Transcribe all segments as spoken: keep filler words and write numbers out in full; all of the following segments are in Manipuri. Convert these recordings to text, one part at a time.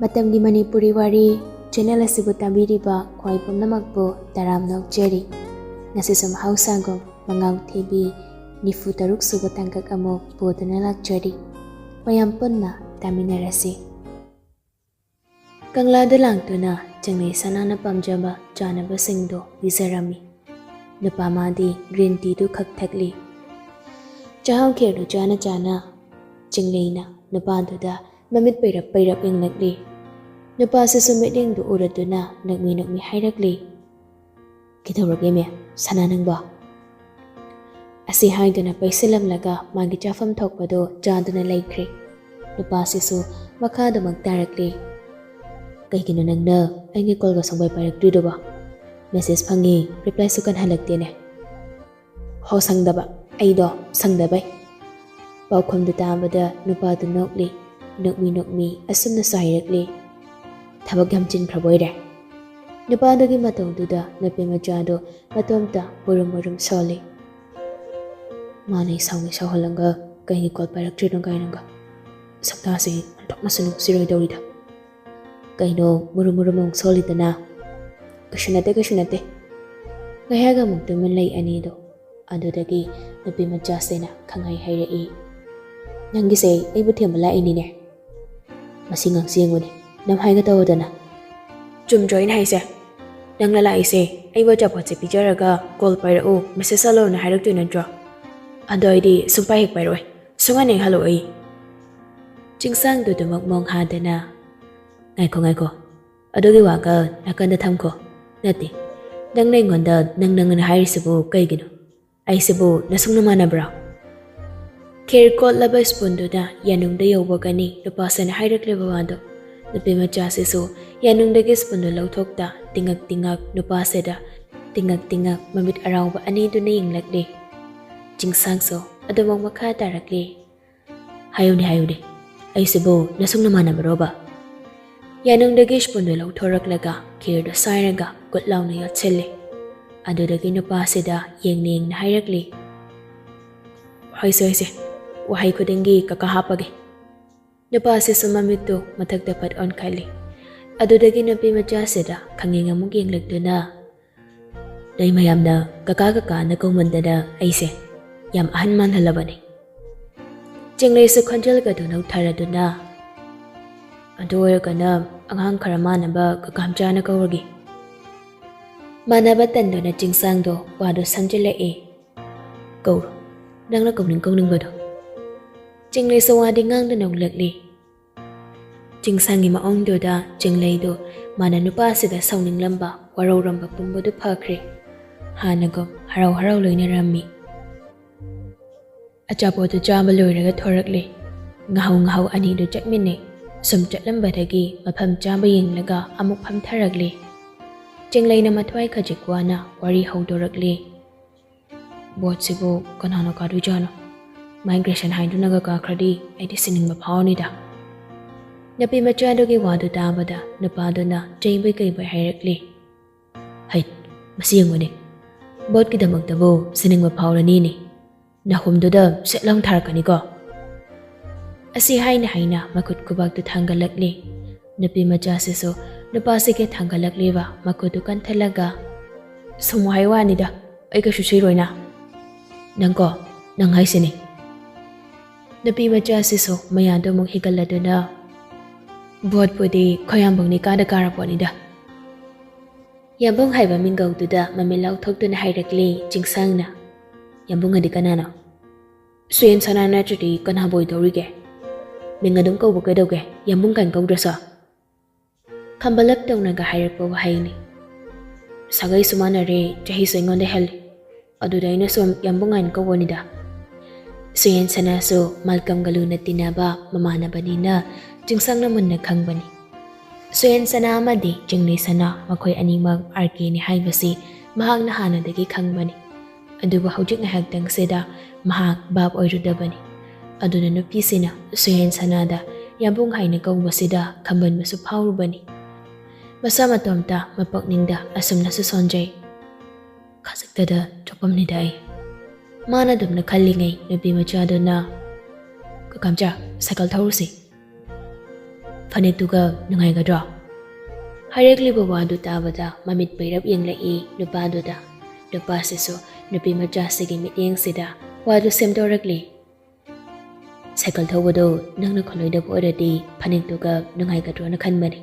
ꯃꯇꯝꯒꯤ ꯃꯅꯤꯄꯨꯔꯤ ꯋꯥꯔꯤ ꯆꯦꯅꯦꯜ ꯑꯁꯤꯕꯨ ꯇꯥꯕꯤꯔꯤꯕ ꯈ꯭ꯋꯥꯏ ꯄꯨꯝꯅꯃꯛꯄꯨ ꯇꯔꯥꯝꯅ ꯑꯣꯛꯆꯔꯤ꯫ ꯉꯁꯤꯁꯨ ꯃꯍꯧꯁꯥꯒꯨꯝ ꯃꯉꯥꯎ ꯊꯤꯕꯤ ꯅꯤꯐꯨ ꯇꯔꯨꯛ ꯁꯨꯕ ꯇꯥꯡꯀꯛ ꯑꯃꯨꯛ ꯄꯨꯗꯨꯅ ꯂꯥꯛꯆꯔꯤ꯫ ꯃꯌꯥꯝ ꯄꯨꯟꯅ ꯇꯥꯃꯤꯟꯅꯔꯁꯤ꯫ ꯀꯪꯂꯥꯗ ꯂꯥꯛꯇꯨꯅ ꯆꯤꯡꯂꯩ ꯁꯅꯥꯅ ꯄꯥꯝꯖꯕ ꯆꯥꯅꯕꯁꯤꯡꯗꯨ ꯄꯤꯖꯔꯝꯃꯤ꯫ ꯅꯨꯄꯥ ꯃꯥꯗꯤ ꯒ꯭ꯔꯤꯟ ꯇꯤꯗꯨ ꯈꯛ ꯊꯛꯂꯤ꯫ ꯆꯥꯛꯍꯥꯎ ꯈꯦꯔꯗꯨ ꯆꯥꯅ ꯆꯥꯅ ꯆꯤꯡꯂꯩꯅ ꯅꯨꯄꯥꯗꯨꯗ ꯃꯃꯤꯠ ꯄꯩꯔꯞ ꯄꯩꯔꯞ ꯌꯦꯡꯂꯛꯂꯤ꯫ ꯅꯨꯄꯥꯁꯤꯁꯨ ꯃꯤꯠꯌꯦꯡꯗꯨ ꯎꯔꯗꯨꯅ ꯅꯣꯛꯃꯤ ꯅꯣꯛꯃꯤ ꯍꯥꯏꯔꯛꯂꯤ, "ꯀꯩꯗꯧꯔꯒꯦ ꯃꯦꯝ, ꯁꯅꯥ ꯅꯪꯕꯣ?" ꯑꯁꯤ ꯍꯥꯏꯗꯨꯅ ꯄꯩꯁꯤꯜꯂꯝꯂꯒ ꯃꯥꯒꯤ ꯆꯥꯐꯝ ꯊꯣꯛꯄꯗꯨ ꯆꯥꯗꯨꯅ ꯂꯩꯈ꯭ꯔꯦ꯫ ꯅꯨꯄꯥꯁꯤꯁꯨ ꯃꯈꯥꯗꯃꯛ ꯇꯥꯔꯛꯂꯤ, "ꯀꯩꯒꯤꯅꯣ ꯅꯪꯅ ꯑꯩꯒꯤ ꯀꯣꯜꯒ ꯁꯨꯡꯄꯥꯏ ꯄꯥꯏꯔꯛꯇ꯭ꯔꯤꯗꯨꯕꯣ? ꯃꯦꯁꯦꯖ ꯐꯪꯉꯤ, ꯔꯤꯄ꯭ꯂꯥꯏꯁꯨ ꯀꯟꯍꯜꯂꯛꯇꯦꯅꯦ?" "ꯍꯣ, ꯁꯪꯗꯕ, ꯑꯩꯗꯣ ꯁꯪꯗꯕꯩ꯫" ꯄꯥꯎꯈꯨꯝꯗꯨ ꯇꯥꯕꯗ ꯅꯨꯄꯥꯗꯨ ꯅꯣꯛꯂꯤ꯫ ꯅꯣꯛꯃꯤ ꯅꯣꯛꯃꯤ ꯑꯁꯨꯝꯅꯁꯨ ꯍꯥꯏꯔꯛꯂꯤ, "ꯊꯕꯛ ꯌꯥꯝ ꯆꯤꯟꯈ꯭ꯔꯕ ꯑꯣꯏꯔꯦ?" ꯅꯨꯄꯥꯗꯨꯒꯤ ꯃꯇꯧꯗꯨꯗ ꯅꯨꯄꯤ ꯃꯆꯥꯗꯨ ꯃꯇꯣꯝꯇ ꯃꯨꯔꯨꯝ ꯃꯨꯔꯨꯝ ꯁꯣꯜꯂꯤ꯫ "ꯃꯥꯅ ꯑꯩ ꯁꯥꯎꯉꯩ ꯁꯥꯎꯍꯜꯂꯒ ꯀꯩꯒꯤ ꯀꯣꯜ ꯄꯥꯏꯔꯛꯇ꯭ꯔꯤꯅꯣ ꯀꯥꯏꯅꯒ? ꯁꯛꯇꯥꯁꯦ ꯑꯣꯟꯊꯣꯛꯅꯁꯨ ꯅꯨꯡꯁꯤꯔꯣꯏꯗꯧꯔꯤꯗ꯫ ꯀꯩꯅꯣ ꯃꯨꯔꯨꯝ ꯃꯨꯔꯨꯝ ꯑꯃꯨꯛ ꯁꯣꯜꯂꯤꯗꯅ?" "ꯀꯩꯁꯨ ꯅꯠꯇꯦ, ꯀꯩꯁꯨ ꯅꯠꯇꯦ꯫" ꯉꯥꯏꯍꯥꯛ ꯑꯃꯨꯛ ꯇꯨꯃꯤꯟ ꯂꯩ ꯑꯅꯤꯗꯣ꯫ ꯑꯗꯨꯗꯒꯤ ꯅꯨꯄꯤ ꯃꯆꯥꯁꯤꯅ ꯈꯪꯍꯥꯏ ꯍꯥꯏꯔꯛꯏ, "ꯅꯪꯒꯤꯁꯦ ꯑꯩꯕꯨ ꯊꯦꯝꯕ ꯂꯥꯛꯏꯅꯤꯅꯦ꯫ ꯃꯁꯤ ꯉꯥꯡꯁꯤ ꯌꯦꯡꯉꯨꯅꯦ, ꯅꯝꯍꯥꯏꯒ ꯇꯧꯗꯅ꯫" "ꯆꯨꯝꯗ꯭ꯔꯣ ꯑꯩꯅ ꯍꯥꯏꯁꯦ? ꯅꯪꯅ ꯂꯥꯛꯏꯁꯦ ꯑꯩꯕꯨ ꯑꯆꯥꯄꯣꯠꯁꯦ ꯄꯤꯖꯔꯒ ꯀꯣꯜ ꯄꯥꯏꯔꯛꯎ, ꯃꯦꯁꯦꯖ ꯍꯜꯂꯣꯅ ꯍꯥꯏꯔꯛꯇꯣꯏ ꯅꯠꯇ꯭ꯔꯣ? ꯑꯗꯣ ꯑꯩꯗꯤ ꯁꯨꯡꯄꯥꯏ ꯍꯦꯛ ꯄꯥꯏꯔꯛꯑꯣꯏ, ꯁꯨꯡꯍꯟ ꯍꯦꯛ ꯍꯜꯂꯛꯑꯣꯏ꯫" ꯆꯤꯡꯁꯥꯡꯗꯨꯗꯃꯛ ꯃꯣꯡ ꯍꯥꯗꯅ, "ꯉꯥꯏꯈꯣ, ꯉꯥꯏꯈꯣ, ꯑꯗꯨꯒꯤ ꯋꯥꯒ ꯅꯥꯀꯟꯗ ꯊꯝꯈꯣ꯫ ꯅꯠꯇꯦ, ꯅꯪꯅ ꯑꯩꯉꯣꯟꯗ ꯅꯪ ꯅꯪꯅ ꯍꯥꯏꯔꯤꯁꯤꯕꯨ ꯀꯩꯒꯤꯅꯣ? ꯑꯩꯁꯤꯕꯨ ꯅꯁꯨꯡ ꯅꯃꯥꯟꯅꯕ꯭ꯔꯣ?" ꯈꯦꯔ ꯀꯣꯠꯂꯕ ꯁ꯭ꯄꯨꯟꯗꯨꯅ ꯌꯥꯅꯨꯡꯗ ꯌꯧꯕꯒꯅꯤ ꯅꯨꯄꯥꯁꯤꯅ ꯍꯥꯏꯔꯛꯂꯤꯕ ꯋꯥꯗꯣ꯫ ꯅꯨꯄꯤ ꯃꯆꯥꯁꯤꯁꯨ ꯌꯥꯅꯨꯡꯗꯒꯤ ꯁ꯭ꯄꯨꯟꯗꯨ ꯂꯧꯊꯣꯛꯇ ꯇꯤꯡꯉꯛ ꯇꯤꯡꯉꯛ ꯅꯨꯄꯥꯁꯤꯗ ꯇꯤꯡꯉꯛ ꯇꯤꯡꯉꯛ ꯃꯃꯤꯠ ꯑꯔꯥꯎꯕ ꯑꯅꯤꯗꯨꯅ ꯌꯦꯡꯂꯛꯂꯤ꯫ ꯆꯤꯡꯁꯥꯡꯁꯨ ꯑꯗꯨꯃꯛ ꯃꯈꯥ ꯇꯥꯔꯛꯂꯤ꯫ "ꯍꯥꯏꯌꯨꯅꯦ, ꯍꯥꯏꯌꯨꯅꯦ, ꯑꯩꯁꯤꯕꯨ ꯅꯁꯨꯡ ꯅꯃꯥꯟꯅꯕꯔꯣꯕ?" ꯌꯥꯅꯨꯡꯗꯒꯤ ꯁ꯭ꯄꯨꯟꯗꯨ ꯂꯧꯊꯣꯔꯛꯂꯒ ꯈꯦꯔꯗꯨ ꯁꯥꯏꯔꯒ ꯀꯨꯠ ꯂꯥꯎꯅ ꯌꯣꯠꯁꯤꯜꯂꯤ꯫ ꯑꯗꯨꯗꯒꯤ ꯅꯨꯄꯥꯁꯤꯗ ꯌꯦꯡꯅ ꯌꯦꯡꯅ ꯍꯥꯏꯔꯛꯂꯤ, "ꯍꯣꯏꯁꯦ, ꯍꯣꯏꯁꯦ, ꯋꯥꯍꯩ ꯈꯨꯗꯤꯡꯒꯤ ꯀꯀꯥ ꯍꯥꯞꯄꯒꯦ꯫ ꯅꯨꯄꯥꯁꯤꯁꯨ ꯃꯃꯤꯠꯇꯨ ꯃꯊꯛꯇ ꯐꯠ ꯑꯣꯟꯈꯠꯂꯤ꯫ ꯑꯗꯨꯗꯒꯤ ꯅꯨꯄꯤ ꯃꯆꯥꯁꯤꯗ ꯈꯪꯌꯦꯡ ꯑꯃꯨꯛ ꯌꯦꯡꯂꯛꯇꯨꯅ, "ꯅꯣꯏ ꯃꯌꯥꯝꯅ ꯀꯀꯥ ꯀꯀꯥꯅ ꯀꯧꯃꯟꯗꯅ ꯑꯩꯁꯦ ꯌꯥꯝ ꯑꯍꯟ ꯃꯥꯟꯍꯜꯂꯕꯅꯤ꯫" ꯆꯤꯡꯂꯩꯁꯨ ꯈꯣꯟꯖꯦꯜꯒꯗꯨ ꯅꯧꯊꯔꯗꯨꯅ, "ꯑꯗꯨ ꯑꯣꯏꯔꯒꯅ ꯑꯉꯥꯡ ꯈꯔ ꯃꯥꯟꯅꯕ ꯀꯀꯥꯝꯆꯥꯅ ꯀꯧꯔꯒꯦ꯫" ꯃꯥꯟꯅꯕ ꯇꯟꯗꯨꯅ ꯆꯤꯡꯁꯥꯡꯗꯣ ꯋꯥꯗꯨ ꯁꯝꯖꯤꯜꯂꯛꯏ꯫ "ꯀꯧꯔꯣ, ꯅꯪꯅ ꯀꯧꯅꯤꯡ ꯀꯧꯅꯤꯡꯕꯗꯣ꯫" ꯆꯤꯡꯂꯩꯁꯨ ꯋꯥꯗꯤ ꯉꯥꯡꯗꯅ ꯎꯠꯂꯛꯂꯤ꯫ ꯆꯤꯡꯁꯥꯡꯒꯤ ꯃꯑꯣꯡꯗꯨꯗ ꯆꯤꯡꯂꯩꯗꯨ ꯃꯥꯅ ꯅꯨꯄꯥꯁꯤꯗ ꯁꯥꯎꯅꯤꯡꯂꯝꯕ, ꯋꯥꯔꯧꯔꯝꯕ ꯄꯨꯝꯕꯗꯨ ꯐꯈ꯭ꯔꯦ꯫ ꯍꯥꯟꯅꯒꯨꯝ ꯍꯔꯥꯎ ꯍꯔꯥꯎ ꯂꯣꯏꯅꯔꯝꯃꯤ꯫ ꯑꯆꯥꯄꯣꯠꯇꯨ ꯆꯥꯕ ꯂꯣꯏꯔꯒ ꯊꯣꯔꯛꯂꯦ꯫ ꯉꯥꯍꯧ ꯉꯥꯍꯧ ꯑꯅꯤꯗꯨ ꯆꯠꯃꯤꯟꯅꯩ꯫ ꯁꯨꯝ ꯆꯠꯂꯝꯕꯗꯒꯤ ꯃꯐꯝ ꯆꯥꯕ ꯌꯦꯡꯂꯒ ꯑꯃꯨꯛ ꯐꯝꯊꯔꯛꯂꯦ꯫ ꯆꯤꯡꯂꯩꯅ ꯃꯊ꯭ꯋꯥꯏ ꯈꯖꯤꯛ ꯋꯥꯅ ꯋꯥꯔꯤ ꯍꯧꯗꯣꯔꯛꯂꯦ꯫ "ꯚꯣꯠꯁꯤꯕꯨ ꯀꯅꯥꯅ ꯀꯥꯗꯣꯏꯖꯥꯠꯅꯣ? ꯃꯥꯏꯒ꯭ꯔꯦꯁꯟ ꯍꯥꯏꯗꯨꯅꯒ ꯀꯥꯈ꯭ꯔꯗꯤ ꯑꯩꯗꯤ ꯁꯤꯅꯤꯡꯕ ꯐꯥꯎꯔꯅꯤꯗ꯫" ꯅꯨꯄꯤ ꯃꯆꯥꯗꯨꯒꯤ ꯋꯥꯗꯨ ꯇꯥꯕꯗ ꯅꯨꯄꯥꯗꯨꯅ ꯆꯩꯕꯣꯏ ꯀꯩꯕꯣꯏ ꯍꯥꯏꯔꯛꯂꯤ꯫ "ꯍꯩꯠ, ꯃꯁꯤ ꯌꯦꯡꯉꯨꯅꯦ, ꯚꯣꯠꯀꯤꯗꯃꯛꯇꯕꯨ ꯁꯤꯅꯤꯡꯕ ꯐꯥꯎꯔꯅꯤꯅꯦ꯫ ꯅꯍꯨꯝꯗꯨꯗ ꯁꯦꯠ ꯂꯥꯎ ꯊꯥꯔꯛꯀꯅꯤꯀꯣ꯫" ꯑꯁꯤ ꯍꯥꯏꯅ ꯍꯥꯏꯅ ꯃꯈꯨꯠ ꯈꯨꯕꯥꯛꯇꯨ ꯊꯥꯡꯒꯠꯂꯛꯂꯤ꯫ ꯅꯨꯄꯤ ꯃꯆꯥꯁꯤꯁꯨ ꯅꯨꯄꯥꯁꯤꯒꯤ ꯊꯥꯡꯒꯠꯂꯛꯂꯤꯕ ꯃꯈꯨꯠꯇꯨ ꯀꯟꯊꯠꯂꯒ, "ꯁꯨꯝ ꯍꯥꯏ ꯋꯥꯅꯤꯗ, ꯑꯩ ꯀꯩꯁꯨ ꯁꯤꯔꯣꯏꯅ꯫" "ꯅꯪꯀꯣ, ꯅꯪ ꯍꯥꯏꯁꯤꯅꯦ꯫" ꯅꯨꯄꯤ ꯃꯆꯥꯁꯤꯁꯨ ꯃꯌꯥꯗꯨ ꯑꯃꯨꯛ ꯍꯤꯒꯠꯂꯗꯨꯅ, "ꯚꯣꯠꯄꯨꯗꯤ ꯈꯣꯏ ꯌꯥꯝꯕꯨꯡꯅ ꯏꯀꯥꯗ ꯀꯥꯔꯄꯣꯠꯅꯤꯗ꯫" ꯌꯥꯝꯕꯨꯡ ꯍꯥꯏꯕ ꯃꯤꯡꯒꯧꯗꯨꯗ ꯃꯃꯤꯠ ꯂꯥꯎꯊꯣꯛꯇꯨꯅ ꯍꯥꯏꯔꯛꯂꯤ ꯆꯤꯡꯁꯥꯡꯅ꯫ "ꯌꯥꯝꯕꯨꯡ ꯑꯗꯤ ꯀꯅꯥꯅꯣ? ꯁꯨꯌꯦꯟ ꯁꯅꯥ ꯅꯠꯇ꯭ꯔꯗꯤ ꯀꯅꯥꯕꯨ ꯑꯣꯏꯗꯧꯔꯤꯒꯦ? ꯃꯤꯡ ꯑꯗꯨꯝ ꯀꯧꯕ ꯀꯩꯗꯧꯒꯦ, ꯌꯥꯝꯕꯨꯡ ꯀꯥꯏꯅ ꯀꯧꯗ꯭ꯔꯁꯨ?" ꯈꯝꯕꯂꯞ ꯇꯧꯅꯒ ꯍꯥꯏꯔꯛꯄ ꯋꯥꯍꯩꯅꯤ꯫ "ꯁꯥꯒꯩꯁꯨ ꯃꯥꯟꯅꯔꯦ, ꯆꯍꯤꯁꯨ ꯑꯩꯉꯣꯟꯗ ꯍꯜꯂꯦ꯫ ꯑꯗꯨꯗ ꯑꯩꯅ ꯁꯨꯝ ꯌꯥꯝꯕꯨꯡ ꯍꯥꯏꯅ ꯀꯧꯕꯅꯤꯗ꯫" ꯁꯨꯌꯦꯟ ꯁꯅꯥꯁꯨ ꯃꯥꯂꯀꯝꯒ ꯂꯨꯅ ꯇꯤꯟꯅꯕ ꯃꯃꯥꯟꯅꯕꯅꯤꯅ ꯆꯤꯡꯁꯥꯡꯅ ꯃꯨꯟꯅ ꯈꯪꯕꯅꯤ꯫ ꯁꯨꯌꯦꯟ ꯁꯅꯥ ꯑꯃꯗꯤ ꯆꯤꯡꯂꯩ ꯁꯅꯥ ꯃꯈꯣꯏ ꯑꯅꯤꯃꯛ ꯑꯥꯔ ꯀꯦꯅꯤ ꯍꯥꯏꯕꯁꯤ ꯃꯍꯥꯛꯅ ꯍꯥꯟꯅꯗꯒꯤ ꯈꯪꯕꯅꯤ꯫ ꯑꯗꯨꯕꯨ ꯍꯧꯖꯤꯛ ꯉꯥꯏꯍꯥꯛꯇꯪꯁꯤꯗ ꯃꯍꯥꯛ ꯚꯥꯞ ꯑꯣꯏꯔꯨꯗꯕꯅꯤ꯫ ꯑꯗꯨꯅ ꯅꯨꯄꯤꯁꯤꯅ ꯁꯨꯌꯦꯟ ꯁꯅꯥꯗ ꯌꯥꯝꯕꯨꯡ ꯍꯥꯏꯅ ꯀꯧꯕꯁꯤꯗ ꯈꯝꯕꯟꯕꯁꯨ ꯐꯥꯎꯔꯨꯕꯅꯤ꯫ ꯃꯁꯥ ꯃꯇꯣꯝꯇ ꯃꯄꯛꯅꯤꯡꯗ ꯑꯁꯨꯝꯅꯁꯨ ꯁꯣꯟꯖꯩ꯫ "ꯈꯖꯤꯛꯇꯗ ꯆꯣꯞꯄꯝꯅꯤꯗ ꯑꯩ꯫" ꯃꯥꯅ ꯑꯗꯨꯝꯅ ꯈꯜꯂꯤꯉꯩ ꯅꯨꯄꯤ ꯃꯆꯥꯗꯨꯅ, "ꯀꯀꯥꯝꯆꯥ, ꯁꯥꯏꯀꯜ ꯊꯧꯔꯨꯁꯤ꯫" ꯐꯅꯦꯛꯇꯨꯒ ꯅꯨꯡꯉꯥꯏꯒꯗ꯭ꯔꯣ?" ꯍꯥꯏꯔꯛꯂꯤꯕ ꯋꯥꯗꯨ ꯇꯥꯕꯗ ꯃꯃꯤꯠ ꯄꯩꯔꯞ ꯌꯦꯡꯂꯛꯏ ꯅꯨꯄꯥꯗꯨꯗ꯫ ꯅꯨꯄꯥꯁꯤꯁꯨ ꯅꯨꯄꯤ ꯃꯆꯥꯁꯤꯒꯤ ꯃꯤꯠꯌꯦꯡꯁꯤꯗ ꯋꯥꯗꯨ ꯁꯦꯝꯗꯣꯔꯛꯂꯤ꯫ "ꯁꯥꯏꯀꯜ ꯊꯧꯕꯗꯣ ꯅꯪꯅ ꯈꯣꯂꯣꯏꯗꯕ ꯑꯣꯏꯔꯗꯤ ꯐꯅꯦꯛꯇꯨꯒ ꯅꯨꯡꯉꯥꯏꯒꯗ꯭ꯔꯣꯅ ꯈꯟꯕꯅꯤ꯫"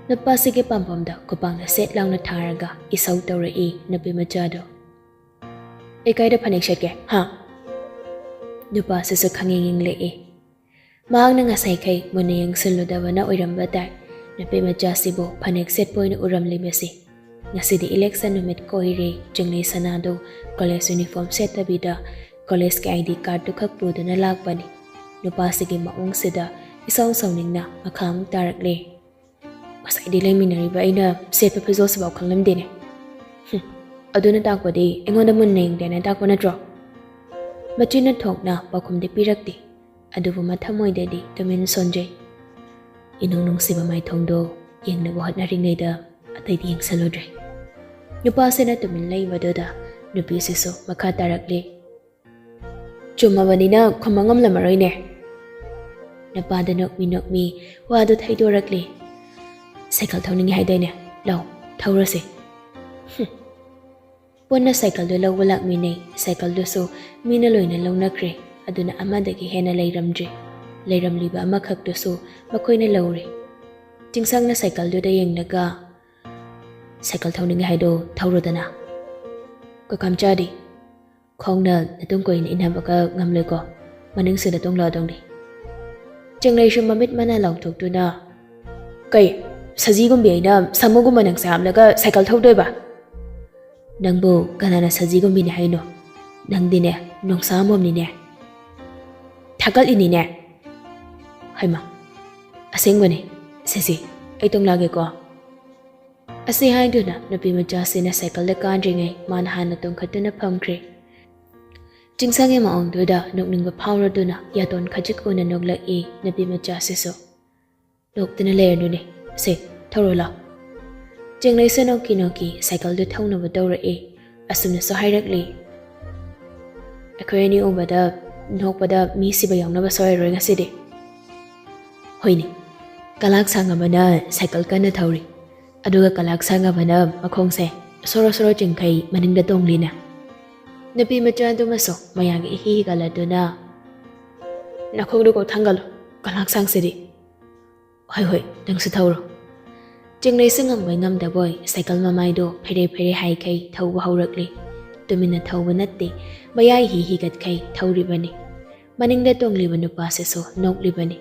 ꯅꯨꯄꯥꯁꯤꯒꯤ ꯄꯥꯝꯕꯣꯝꯗ ꯈꯨꯄꯥꯛꯅ ꯁꯦꯠ ꯂꯥꯎꯅ ꯊꯥꯔꯒ ꯏꯁꯧ ꯇꯧꯔꯛꯏ ꯅꯨꯄꯤ ꯃꯆꯥꯗꯣ꯫ "ꯑꯩ ꯀꯥꯏꯗ ꯐꯅꯦꯛ ꯁꯦꯠꯀꯦ, ꯍꯥ?" ꯅꯨꯄꯥꯁꯤꯁꯨ ꯈꯪꯌꯦꯡ ꯌꯦꯡꯂꯛꯏ꯫ ꯃꯍꯥꯛꯅ ꯉꯁꯥꯏꯈꯩ ꯃꯨꯟꯅ ꯌꯦꯡꯁꯤꯜꯂꯨꯗꯕꯅ ꯑꯣꯏꯔꯝꯕ ꯇꯥꯏ ꯅꯨꯄꯤ ꯃꯆꯥꯁꯤꯕꯨ ꯐꯅꯦꯛ ꯁꯦꯠꯄ ꯑꯣꯏꯅ ꯎꯔꯝꯂꯤꯕꯁꯤ꯫ ꯉꯁꯤꯗꯤ election ꯅꯨꯃꯤꯠ ꯀꯣꯏꯔꯦ꯫ ꯆꯤꯡꯂꯩ ꯁꯅꯥꯗꯨ college uniform ꯁꯦꯠꯇꯕꯤꯗ college ꯀꯤ I D card ꯇꯨ ꯈꯛ ꯄꯨꯗꯨꯅ ꯂꯥꯛꯄꯅꯤ꯫ ꯅꯨꯄꯥꯁꯤꯒꯤ ꯃꯑꯣꯡꯁꯤꯗ ꯏꯁꯧ ꯁꯧꯅꯤꯡꯅ ꯃꯈꯥ ꯑꯃꯨꯛ ꯇꯥꯔꯛꯂꯦ꯫ "ꯉꯁꯥꯏꯗꯤ ꯂꯩꯃꯤꯟꯅꯔꯤꯕ ꯑꯩꯅ ꯁꯦꯠꯄ ꯐꯤꯖꯣꯜꯁꯤꯐꯥꯎ ꯈꯪꯂꯝꯗꯦꯅꯦ꯫ ꯍꯨꯝ, ꯑꯗꯨꯅ ꯇꯥꯛꯄꯗꯤ ꯑꯩꯉꯣꯟꯗ ꯃꯨꯟꯅ ꯌꯦꯡꯗꯦꯅ ꯇꯥꯛꯄ ꯅꯠꯇ꯭ꯔꯣ?" ꯃꯆꯤꯟꯅ ꯊꯣꯛꯅ ꯄꯥꯎꯈꯨꯝꯗꯤ ꯄꯤꯔꯛꯇꯦ꯫ ꯑꯗꯨꯕꯨ ꯃꯊꯃꯣꯏꯗꯗꯤ ꯇꯨꯃꯤꯟ ꯁꯣꯟꯖꯩ꯫ ꯏꯅꯨꯡ ꯅꯨꯡꯁꯤꯕ ꯃꯥꯏꯊꯣꯡꯗꯣ ꯌꯦꯡꯅꯕ ꯍꯣꯠꯅꯔꯤꯉꯩꯗ ꯑꯇꯩꯗꯤ ꯌꯦꯡꯁꯜꯂꯨꯗ꯭ꯔꯦ꯫ ꯅꯨꯄꯥꯁꯤꯅ ꯇꯨꯃꯤꯟ ꯂꯩꯕꯗꯨꯗ ꯅꯨꯄꯤꯁꯤꯁꯨ ꯃꯈꯥ ꯇꯥꯔꯛꯂꯤ꯫ "ꯆꯨꯝꯃꯕꯅꯤꯅ ꯈꯨꯝꯕ ꯉꯝꯂꯝꯃꯔꯣꯏꯅꯦ꯫" ꯅꯨꯄꯥꯗ ꯅꯣꯛꯃꯤ ꯅꯣꯛꯃꯤ ꯋꯥꯗꯨ ꯊꯩꯗꯣꯔꯛꯂꯤ꯫ "ꯁꯥꯏꯀꯜ ꯊꯧꯅꯤꯡꯉꯤ ꯍꯥꯏꯗꯥꯏꯅꯦ? ꯂꯥꯎ, ꯊꯧꯔꯁꯦ꯫" ꯍꯨꯝ꯫ ꯄꯨꯟꯅ ꯁꯥꯏꯀꯜꯗꯨ ꯂꯧꯕ ꯂꯥꯛꯃꯤꯟꯅꯩ꯫ ꯁꯥꯏꯀꯜꯗꯨꯁꯨ ꯃꯤꯅ ꯂꯣꯏꯅ ꯂꯧꯅꯈ꯭ꯔꯦ꯫ ꯑꯗꯨꯅ ꯑꯃꯗꯒꯤ ꯍꯦꯟꯅ ꯂꯩꯔꯝꯗ꯭ꯔꯦ꯫ ꯂꯩꯔꯝꯂꯤꯕ ꯑꯃꯈꯛꯇꯨꯁꯨ ꯃꯈꯣꯏꯅ ꯂꯧꯔꯦ꯫ ꯆꯤꯡꯁꯥꯡꯅ ꯁꯥꯏꯀꯜꯗꯨꯗ ꯌꯦꯡꯂꯒ, "ꯁꯥꯏꯀꯜ ꯊꯧꯅꯤꯡꯉꯦ ꯍꯥꯏꯗꯣ ꯊꯧꯔꯣꯗꯅ꯫" "ꯀꯀꯥꯝꯆꯥꯗꯤ?" "ꯈꯣꯡꯅ ꯅꯇꯨꯡ ꯀꯣꯏꯅ ꯏꯟꯅꯕꯒ ꯉꯝꯂꯣꯏꯀꯣ, ꯃꯅꯤꯡꯁꯤꯗ ꯇꯣꯡꯂꯛꯑꯗꯧꯅꯤ꯫" ꯆꯤꯡꯂꯩꯁꯨ ꯃꯃꯤꯠ ꯃꯅꯥ ꯂꯥꯎꯊꯣꯛꯇꯨꯅ, "ꯀꯩ, ꯁꯖꯤꯒꯨꯝꯕꯤ ꯑꯩꯅ ꯁꯥꯃꯨꯒꯨꯝꯕ ꯅꯪꯁꯦ ꯍꯥꯞꯂꯒ ꯁꯥꯏꯀꯜ ꯊꯧꯗꯣꯏꯕ? ꯅꯪꯕꯨ ꯀꯅꯥꯅ ꯁꯖꯤꯒꯨꯝꯕꯤꯅꯤ ꯍꯥꯏꯅꯣ? ꯅꯪꯗꯤꯅꯦ, ꯅꯣꯡꯁꯥ ꯑꯃꯣꯝꯅꯤꯅꯦ꯫ ꯊꯥꯒꯠꯂꯤꯅꯤꯅꯦ꯫" "ꯍꯩꯃꯥ, ꯑꯁꯦꯡꯕꯅꯦ꯫ ꯁꯦ ꯁꯦ, ꯑꯩ ꯇꯣꯡꯂꯛꯑꯒꯦꯀꯣ꯫" ꯑꯁꯤ ꯍꯥꯏꯗꯨꯅ ꯅꯨꯄꯤ ꯃꯆꯥꯁꯤꯅ ꯁꯥꯏꯀꯜꯗ ꯀꯥꯗ꯭ꯔꯤꯉꯩ ꯃꯥꯅ ꯍꯥꯟꯅ ꯇꯣꯡꯈꯠꯇꯨꯅ ꯐꯝꯈ꯭ꯔꯦ꯫ ꯆꯤꯡꯁꯥꯡꯒꯤ ꯃꯑꯣꯡꯗꯨꯗ ꯅꯣꯛꯅꯤꯡꯕ ꯐꯥꯎꯔꯗꯨꯅ ꯌꯥꯇꯣꯟ ꯈꯖꯤꯛ ꯑꯣꯏꯅ ꯅꯣꯛꯂꯛꯏ ꯅꯨꯄꯤ ꯃꯆꯥꯁꯤꯁꯨ꯫ "ꯅꯣꯛꯇꯨꯅ ꯂꯩꯔꯅꯨꯅꯦ, ꯁꯦ, ꯊꯧꯔꯣ ꯂꯥꯎ꯫" ꯆꯤꯡꯂꯩꯁꯨ ꯅꯣꯛꯀꯤ ꯅꯣꯛꯀꯤ ꯁꯥꯏꯀꯜꯗꯨ ꯊꯧꯅꯕ ꯇꯧꯔꯛꯏ꯫ ꯑꯁꯨꯝꯅꯁꯨ ꯍꯥꯏꯔꯛꯂꯤ, "ꯑꯩꯈꯣꯏ ꯑꯅꯤ ꯎꯕꯗ ꯅꯣꯛꯄꯗ ꯃꯤ ꯁꯤꯕ ꯌꯥꯎꯅꯕ ꯁꯣꯏꯔꯔꯣꯏ ꯉꯁꯤꯗꯤ꯫" "ꯍꯣꯏꯅꯦ, ꯀꯂꯥꯛ ꯁꯥꯡ ꯑꯃꯅ ꯁꯥꯏꯀꯜ ꯀꯟꯅ ꯊꯧꯔꯤ, ꯑꯗꯨꯒ ꯀꯂꯥꯛ ꯁꯥꯡ ꯑꯃꯅ ꯃꯈꯣꯡꯁꯦ ꯁꯣꯔꯣ ꯁꯣꯔꯣ ꯆꯤꯡꯈꯩ ꯃꯅꯤꯡꯗ ꯇꯣꯡꯂꯤꯅꯦ꯫ ꯅꯨꯄꯤ ꯃꯆꯥ ꯑꯗꯨꯃꯁꯨ ꯃꯌꯥꯒꯤ ꯏꯍꯤ ꯍꯤꯒꯠꯂꯗꯨꯅ, "ꯅꯈꯣꯡꯗꯨ ꯀꯣꯛ ꯊꯥꯡꯒꯠꯂꯨ, ꯀꯂꯥꯛ ꯁꯥꯡꯁꯤꯗꯤ꯫ ꯍꯣꯏ ꯍꯣꯏ, ꯅꯪꯁꯨ ꯊꯧꯔꯣ꯫" ꯆꯤꯡꯂꯩꯁꯨ ꯉꯝꯕꯣꯏ ꯉꯝꯗꯕꯣꯏ ꯁꯥꯏꯀꯜ ꯃꯃꯥꯏꯗꯣ ꯐꯦꯔꯦ ꯐꯦꯔꯦ ꯍꯥꯏꯈꯩ ꯊꯧꯕ ꯍꯧꯔꯛꯂꯤ꯫ ꯇꯨꯃꯤꯟꯅ ꯊꯧꯕ ꯅꯠꯇꯦ, ꯃꯌꯥ ꯏꯍꯤ ꯍꯤꯒꯠꯈꯩ ꯊꯧꯔꯤꯕꯅꯤ꯫ ꯃꯅꯤꯡꯗ ꯇꯣꯡꯂꯤꯕ ꯅꯨꯄꯥꯁꯤꯁꯨ ꯅꯣꯛꯂꯤꯕꯅꯤ꯫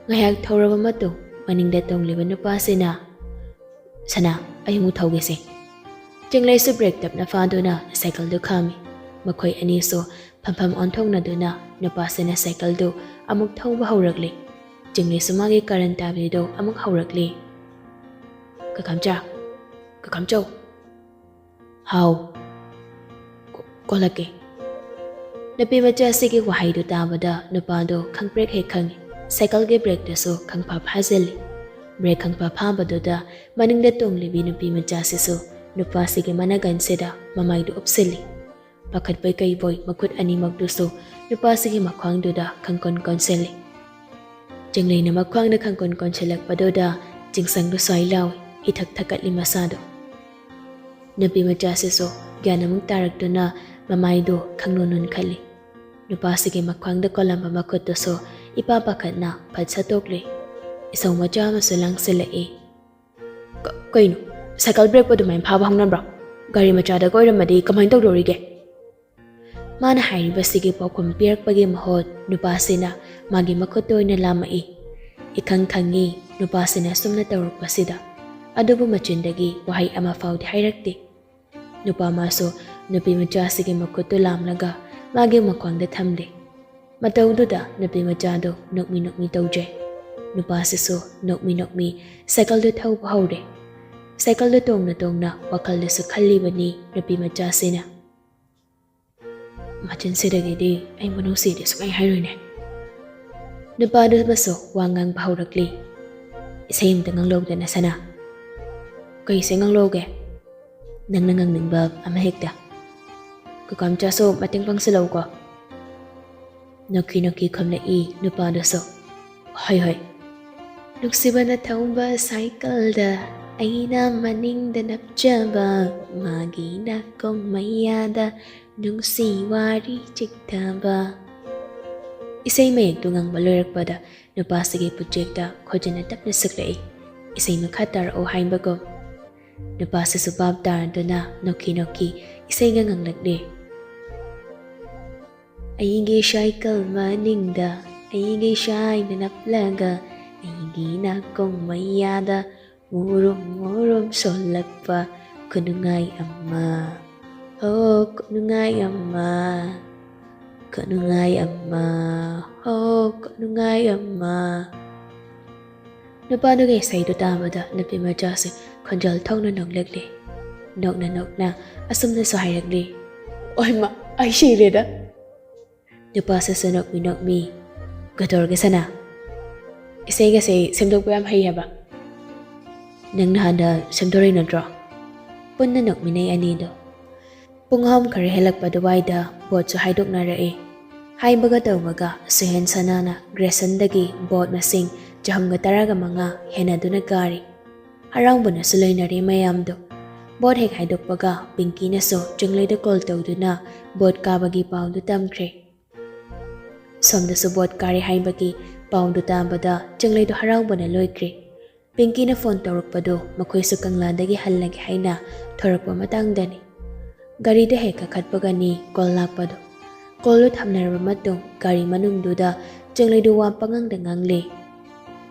ꯉꯥꯏꯍꯥꯛ ꯊꯧꯔꯕ ꯃꯇꯨꯡ ꯃꯅꯤꯡꯗ ꯇꯣꯡꯂꯤꯕ ꯅꯨꯄꯥꯁꯤꯅ, "ꯁꯅꯥ, ꯑꯩ ꯑꯃꯨꯛ ꯊꯧꯒꯦꯁꯦ꯫" ꯆꯤꯡꯂꯩꯁꯨ ꯕ꯭ꯔꯦꯛ ꯇꯞꯅ ꯐꯥꯗꯨꯅ ꯁꯥꯏꯀꯜꯗꯨ ꯈꯥꯝꯃꯤ꯫ ꯃꯈꯣꯏ ꯑꯅꯤꯁꯨ ꯐꯝꯐꯝ ꯑꯣꯟꯊꯣꯛꯅꯗꯨꯅ ꯅꯨꯄꯥꯁꯤꯅ ꯁꯥꯏꯀꯜꯗꯨ ꯑꯃꯨꯛ ꯊꯧꯕ ꯍꯧꯔꯛꯂꯤ꯫ ꯆꯤꯡꯂꯩꯁꯨ ꯃꯥꯒꯤ ꯀꯔꯟ ꯇꯥꯕꯤꯗꯨ ꯑꯃꯨꯛ ꯍꯧꯔꯛꯂꯤ꯫ "ꯀꯀꯥꯝꯆꯥ, ꯀꯀꯥꯝꯆꯧ, ꯍꯥꯎ, ꯀꯣ-, ꯀꯣꯜꯂꯛꯀꯦ꯫" ꯅꯨꯄꯤ ꯃꯆꯥ ꯑꯁꯤꯒꯤ ꯋꯥꯍꯩꯗꯨ ꯇꯥꯕꯗ ꯅꯨꯄꯥꯗꯨ ꯈꯪꯄ꯭ꯔꯦꯛ ꯍꯦꯛ ꯈꯪꯏ꯫ ꯁꯥꯏꯀꯜꯒꯤ ꯕ꯭ꯔꯦꯛꯇꯨꯁꯨ ꯈꯪꯐꯥ ꯐꯥꯖꯤꯜꯂꯤ꯫ ꯕ꯭ꯔꯦꯛ ꯈꯪꯐꯥ ꯐꯥꯕꯗꯨꯗ ꯃꯅꯤꯡꯗ ꯇꯣꯡꯂꯤꯕꯤ ꯅꯨꯄꯤ ꯃꯆꯥꯁꯤꯁꯨ ꯅꯨꯄꯥꯁꯤꯒꯤ ꯃꯅꯒꯟꯁꯤꯗ ꯃꯃꯥꯏꯗꯨ ꯎꯞꯁꯤꯜꯂꯤ꯫ ꯄꯥꯈꯠꯄꯣꯏ ꯀꯩꯕꯣꯏ ꯃꯈꯨꯠ ꯑꯅꯤꯃꯛꯇꯨꯁꯨ ꯅꯨꯄꯥꯁꯤꯒꯤ ꯃꯈ꯭ꯋꯥꯡꯗꯨꯗ ꯈꯪꯀꯣꯟ ꯀꯣꯟꯁꯤꯜꯂꯤ꯫ ꯆꯤꯡꯂꯩꯅ ꯃꯈ꯭ꯋꯥꯡꯗ ꯈꯪꯀꯣꯟ ꯀꯣꯟꯁꯤꯜꯂꯛꯄꯗꯨꯗ ꯆꯤꯡꯁꯪꯗꯨ ꯁ꯭ꯋꯥꯏ ꯂꯥꯎꯏ, ꯍꯤꯊꯛ ꯊꯛꯀꯠꯂꯤ ꯃꯁꯥꯗꯣ꯫ ꯅꯨꯄꯤ ꯃꯆꯥꯁꯤꯁꯨ ꯒ꯭ꯌꯥꯟ ꯑꯃꯨꯛ ꯇꯥꯔꯛꯇꯨꯅ ꯃꯃꯥꯏꯗꯨ ꯈꯪꯅꯣꯟ ꯅꯣꯟꯈꯠꯂꯤ꯫ ꯅꯨꯄꯥꯁꯤꯒꯤ ꯃꯈ꯭ꯋꯥꯡꯗ ꯀꯣꯜꯂꯝꯕ ꯃꯈꯨꯠꯇꯨꯁꯨ ꯏꯄꯥ ꯄꯥꯈꯠꯅ ꯐꯠ ꯁꯠꯇꯣꯛꯂꯤ꯫ ꯏꯁꯧ ꯃꯆꯥ ꯑꯃꯁꯨ ꯂꯥꯡꯁꯤꯜꯂꯛꯏ꯫ "ꯀ-, ꯀꯩꯅꯣ? ꯁꯥꯏꯀꯜ ꯕ꯭ꯔꯦꯛꯄꯨ ꯑꯗꯨꯃꯥꯏꯅ ꯐꯥꯕ ꯍꯧꯅꯕ꯭ꯔꯣ? ꯒꯥꯔꯤ ꯃꯆꯥꯗꯒ ꯑꯣꯏꯔꯝꯃꯗꯤ ꯀꯃꯥꯏꯅ ꯇꯧꯗꯧꯔꯤꯒꯦ?" ꯃꯥꯅ ꯍꯥꯏꯔꯤꯕꯁꯤꯒꯤ ꯄꯥꯎꯈꯨꯝ ꯄꯤꯔꯛꯄꯒꯤ ꯃꯍꯨꯠ ꯅꯨꯄꯥꯁꯤꯅ ꯃꯥꯒꯤ ꯃꯈꯨꯠꯇ ꯑꯣꯏꯅ ꯂꯥꯝꯃꯛꯏ꯫ ꯏꯈꯪ ꯈꯪꯉꯤ ꯅꯨꯄꯥꯁꯤꯅ ꯑꯁꯨꯝꯅ ꯇꯧꯔꯛꯄꯁꯤꯗ, ꯑꯗꯨꯕꯨ ꯃꯆꯤꯟꯗꯒꯤ ꯋꯥꯍꯩ ꯑꯃ ꯐꯥꯎꯗꯤ ꯍꯥꯏꯔꯛꯇꯦ꯫ ꯅꯨꯄꯥ ꯃꯥꯁꯨ ꯅꯨꯄꯤ ꯃꯆꯥꯁꯤꯒꯤ ꯃꯈꯨꯠꯇꯨ ꯂꯥꯝꯂꯒ ꯃꯥꯒꯤ ꯃꯈ꯭ꯋꯥꯡꯗ ꯊꯝꯂꯦ꯫ ꯃꯇꯧꯗꯨꯗ ꯅꯨꯄꯤ ꯃꯆꯥꯗꯨ ꯅꯣꯛꯃꯤ ꯅꯣꯛꯃꯤ ꯇꯧꯖꯩ꯫ ꯅꯨꯄꯥꯁꯤꯁꯨ ꯅꯣꯛꯃꯤ ꯅꯣꯛꯃꯤ ꯁꯥꯏꯀꯜꯗꯨ ꯊꯧꯕ ꯍꯧꯔꯦ꯫ ꯁꯥꯏꯀꯜꯗꯨ ꯇꯣꯡꯅ ꯇꯣꯡꯅ ꯋꯥꯈꯜꯗꯁꯨ ꯈꯜꯂꯤꯕꯅꯤ ꯅꯨꯄꯤ ꯃꯆꯥꯁꯤꯅ꯫ "ꯃꯆꯤꯟꯁꯤꯗꯒꯤꯗꯤ ꯑꯩ ꯃꯅꯨꯡꯁꯤꯗꯤ ꯁꯨꯡꯍꯥꯏ ꯍꯥꯏꯔꯣꯏꯅꯦ꯫" ꯅꯨꯄꯥꯗꯨꯃꯁꯨ ꯋꯥ ꯉꯥꯡꯕ ꯍꯧꯔꯛꯂꯤ꯫ "ꯏꯁꯩ ꯑꯃꯇ ꯉꯥꯡꯂꯧꯗꯅ ꯁꯅꯥ꯫" "ꯀꯩ ꯏꯁꯩ ꯉꯥꯡꯂꯧꯒꯦ?" "ꯅꯪꯅ ꯉꯥꯡꯅꯤꯡꯕ ꯑꯃ ꯍꯦꯛꯇ꯫" "ꯀꯀꯥꯝꯆꯥꯁꯨ ꯃꯇꯦꯡ ꯄꯥꯡꯁꯤꯜꯂꯧꯀꯣ꯫" ꯅꯣꯛꯈꯤ ꯅꯣꯛꯈꯤ ꯈꯨꯝꯂꯛꯏ ꯅꯨꯄꯥꯗꯨꯁꯨ꯫ "ꯍꯣꯏ ꯍꯣꯏ꯫" ꯅꯨꯡꯁꯤꯕꯅ ꯊꯧꯕ ꯁꯥꯏꯀꯜꯗ ꯑꯩꯅ ꯃꯅꯤꯡꯗ ꯅꯞꯆꯕ, ꯃꯥꯒꯤ ꯅꯥꯀꯣꯡ ꯃꯌꯥꯗ ꯅꯨꯡꯁꯤ ꯋꯥꯔꯤ ꯆꯤꯛꯊꯕ꯫ ꯏꯁꯩ ꯃꯌꯦꯛꯇꯨ ꯉꯪꯕ ꯂꯣꯏꯔꯛꯄꯗ ꯅꯨꯄꯥꯁꯤꯒꯤ ꯄꯨꯛꯆꯦꯛꯇ ꯈꯣꯟꯖꯦꯜꯅ ꯇꯞꯅ ꯁꯛꯂꯛꯏ, ꯏꯁꯩ ꯃꯈꯥ ꯇꯥꯔꯛꯑꯣ ꯍꯥꯏꯕꯒꯨꯝ꯫ ꯅꯨꯄꯥꯁꯤꯁꯨ ꯚꯥꯞ ꯇꯥꯔꯗꯨꯅ ꯅꯣꯛꯈꯤ ꯅꯣꯛꯈꯤ ꯏꯁꯩꯒ ꯉꯪꯂꯛꯂꯤ꯫ ꯑꯩꯒꯤ ꯁꯥꯏꯀꯜ ꯃꯅꯤꯡꯗ ꯑꯩꯒꯤ ꯁꯥꯏꯅ ꯅꯞꯂꯒ, ꯑꯩꯒꯤ ꯅꯥꯀꯣꯡ ꯃꯌꯥꯗ ꯃꯨꯔꯨꯝ ꯃꯨꯔꯨꯝ ꯁꯣꯜꯂꯛꯄ ꯈꯨꯅꯨꯡꯉꯥꯏ ꯑꯃ꯫ ꯍꯣ, ꯈꯨꯅꯨꯡꯉꯥꯏ ꯑꯃ, ꯈꯨꯅꯨꯡꯉꯥꯏ ꯑꯃ, ꯍꯣ, ꯈꯨꯅꯨꯡꯉꯥꯏ ꯑꯃ꯫ ꯅꯨꯄꯥꯗꯨꯒꯤ ꯏꯁꯩꯗꯨ ꯇꯥꯕꯗ ꯅꯨꯄꯤ ꯃꯆꯥꯁꯦ ꯈꯣꯟꯖꯦꯜ ꯊꯣꯛꯅ ꯅꯣꯛꯂꯛꯂꯦ꯫ ꯅꯣꯛꯅ ꯅꯣꯛꯅ ꯑꯁꯨꯝꯅꯁꯨ ꯍꯥꯏꯔꯛꯂꯤ, "ꯑꯣꯏꯃ, ꯑꯩ ꯁꯤꯔꯦꯗ!" ꯅꯨꯄꯥꯁꯤꯁꯨ ꯅꯣꯛꯃꯤ ꯅꯣꯛꯃꯤ, "ꯀꯩꯗꯧꯔꯒꯦ ꯁꯅꯥ? ꯏꯁꯩꯒꯁꯦ ꯁꯦꯝꯗꯣꯛꯄ ꯌꯥꯝ ꯍꯩ ꯍꯥꯏꯕ꯫ ꯅꯪ ꯅꯍꯥꯟꯗ ꯁꯦꯝꯗꯣꯔꯛꯏ ꯅꯠꯇ꯭ꯔꯣ?" ꯄꯨꯟꯅ ꯅꯣꯛꯃꯤꯟꯅꯩ ꯑꯅꯤꯗꯣ꯫ ꯄꯨꯡ ꯑꯍꯨꯝ ꯈꯔ ꯍꯦꯜꯂꯛꯄ ꯑꯗꯨꯋꯥꯏꯗ ꯕꯣꯠꯁꯨ ꯍꯥꯏꯗꯣꯛꯅꯔꯛꯏ꯫ ꯍꯥꯏꯕꯒ ꯇꯧꯕꯒ ꯁꯨꯍꯦꯟ ꯁꯅꯥꯅ ꯒ꯭ꯔꯦꯁꯟꯗꯒꯤ ꯕꯣꯠ ꯃꯁꯤꯡ ꯆꯍꯨꯝꯒ ꯇꯔꯥꯒ ꯃꯉꯥ ꯍꯦꯟꯅꯗꯨꯅ ꯀꯥꯔꯤ꯫ ꯍꯔꯥꯎꯕꯅꯁꯨ ꯂꯣꯏꯅꯔꯦ ꯃꯌꯥꯝꯗꯣ꯫ ꯕꯣꯠ ꯍꯦꯛ ꯍꯥꯏꯗꯣꯛꯄꯒ ꯄꯤꯡꯀꯤꯅꯁꯨ ꯆꯤꯡꯂꯩꯗ ꯀꯣꯜ ꯇꯧꯗꯨꯅ ꯕꯣꯠ ꯀꯥꯕꯒꯤ ꯄꯥꯎꯗꯨ ꯇꯝꯈ꯭ꯔꯦ꯫ ꯁꯣꯝꯗꯁꯨ ꯕꯣꯠ ꯀꯥꯔꯦ ꯍꯥꯏꯕꯒꯤ ꯄꯥꯎꯗꯨ ꯇꯥꯕꯗ ꯆꯤꯡꯂꯩꯗꯣ ꯍꯔꯥꯎꯕꯅ ꯂꯣꯏꯈ꯭ꯔꯦ꯫ ꯄꯤꯡꯀꯤꯅ ꯐꯣꯟ ꯇꯧꯔꯛꯄꯗꯨ ꯃꯈꯣꯏꯁꯨ ꯀꯪꯂꯥꯗꯒꯤ ꯍꯜꯂꯒꯦ ꯍꯥꯏꯅ ꯊꯣꯔꯛꯄ ꯃꯇꯥꯡꯗꯅꯤ꯫ ꯒꯥꯔꯤꯗ ꯍꯦꯛ ꯀꯥꯈꯠꯄꯒꯅꯤ ꯀꯣꯜ ꯂꯥꯛꯄꯗꯨ꯫ ꯀꯣꯜꯗꯨ ꯊꯝꯅꯔꯕ ꯃꯇꯨꯡ ꯒꯥꯔꯤ ꯃꯅꯨꯡꯗꯨꯗ ꯆꯤꯡꯂꯩꯗꯨ ꯋꯥ ꯄꯉꯥꯡꯗ ꯉꯥꯡꯂꯦ꯫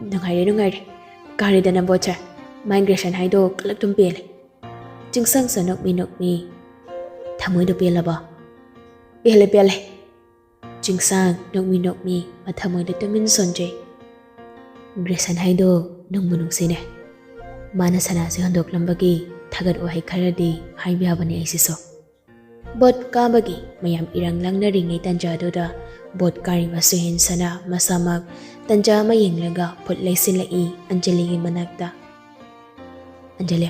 "ꯅꯨꯡꯉꯥꯏꯔꯦ, ꯅꯨꯡꯉꯥꯏꯔꯦ꯫ ꯀꯥꯔꯦꯗꯅ ꯕꯣꯠꯁꯦ꯫ ꯃꯥꯏꯒ꯭ꯔꯦꯁꯟ ꯍꯥꯏꯗꯣ ꯀꯜꯂꯛꯇꯨꯝ ꯄꯦꯜꯂꯦ꯫" ꯆꯤꯡꯁꯥꯡꯁꯨ ꯅꯣꯛꯃꯤ ꯅꯣꯛꯃꯤ, "ꯊꯃꯣꯏꯗꯣ ꯄꯦꯜꯂꯕꯣ?" "ꯄꯦꯜꯂꯦ, ꯄꯦꯜꯂꯦ꯫" ꯆꯤꯡꯁꯥꯡ ꯅꯣꯛꯃꯤ ꯅꯣꯛꯃꯤ ꯃꯊꯃꯣꯏꯗ ꯇꯨꯃꯤꯟ ꯁꯣꯟꯖꯩ꯫ "ꯒ꯭ꯔꯦꯁꯟ ꯍꯥꯏꯗꯣ ꯅꯨꯡꯕꯨ ꯅꯨꯡꯁꯤꯅꯦ꯫ ꯃꯥꯅ ꯁꯅꯥꯁꯦ ꯍꯨꯟꯗꯣꯛꯂꯝꯕꯒꯤ ꯊꯥꯒꯠ ꯋꯥꯍꯩ ꯈꯔꯗꯤ ꯍꯥꯏꯕ ꯌꯥꯕꯅꯦ ꯑꯩꯁꯤꯁꯨ꯫" ꯕꯣꯠ ꯀꯥꯕꯒꯤ ꯃꯌꯥꯝ ꯏꯔꯪ ꯂꯪꯅꯔꯤꯉꯩ ꯇꯟꯖꯥꯗꯨꯗ ꯕꯣꯠ ꯀꯥꯔꯤꯕ ꯁꯨꯍꯦꯟ ꯁꯅꯥ ꯃꯁꯥꯃꯛ ꯇꯟꯖꯥ ꯑꯃ ꯌꯦꯡꯂꯒ ꯐꯨꯠ ꯂꯩꯁꯤꯜꯂꯛꯏ ꯑꯟꯖꯂꯤꯒꯤ ꯃꯅꯥꯛꯇ꯫ "ꯑꯟꯖꯂꯤ꯫"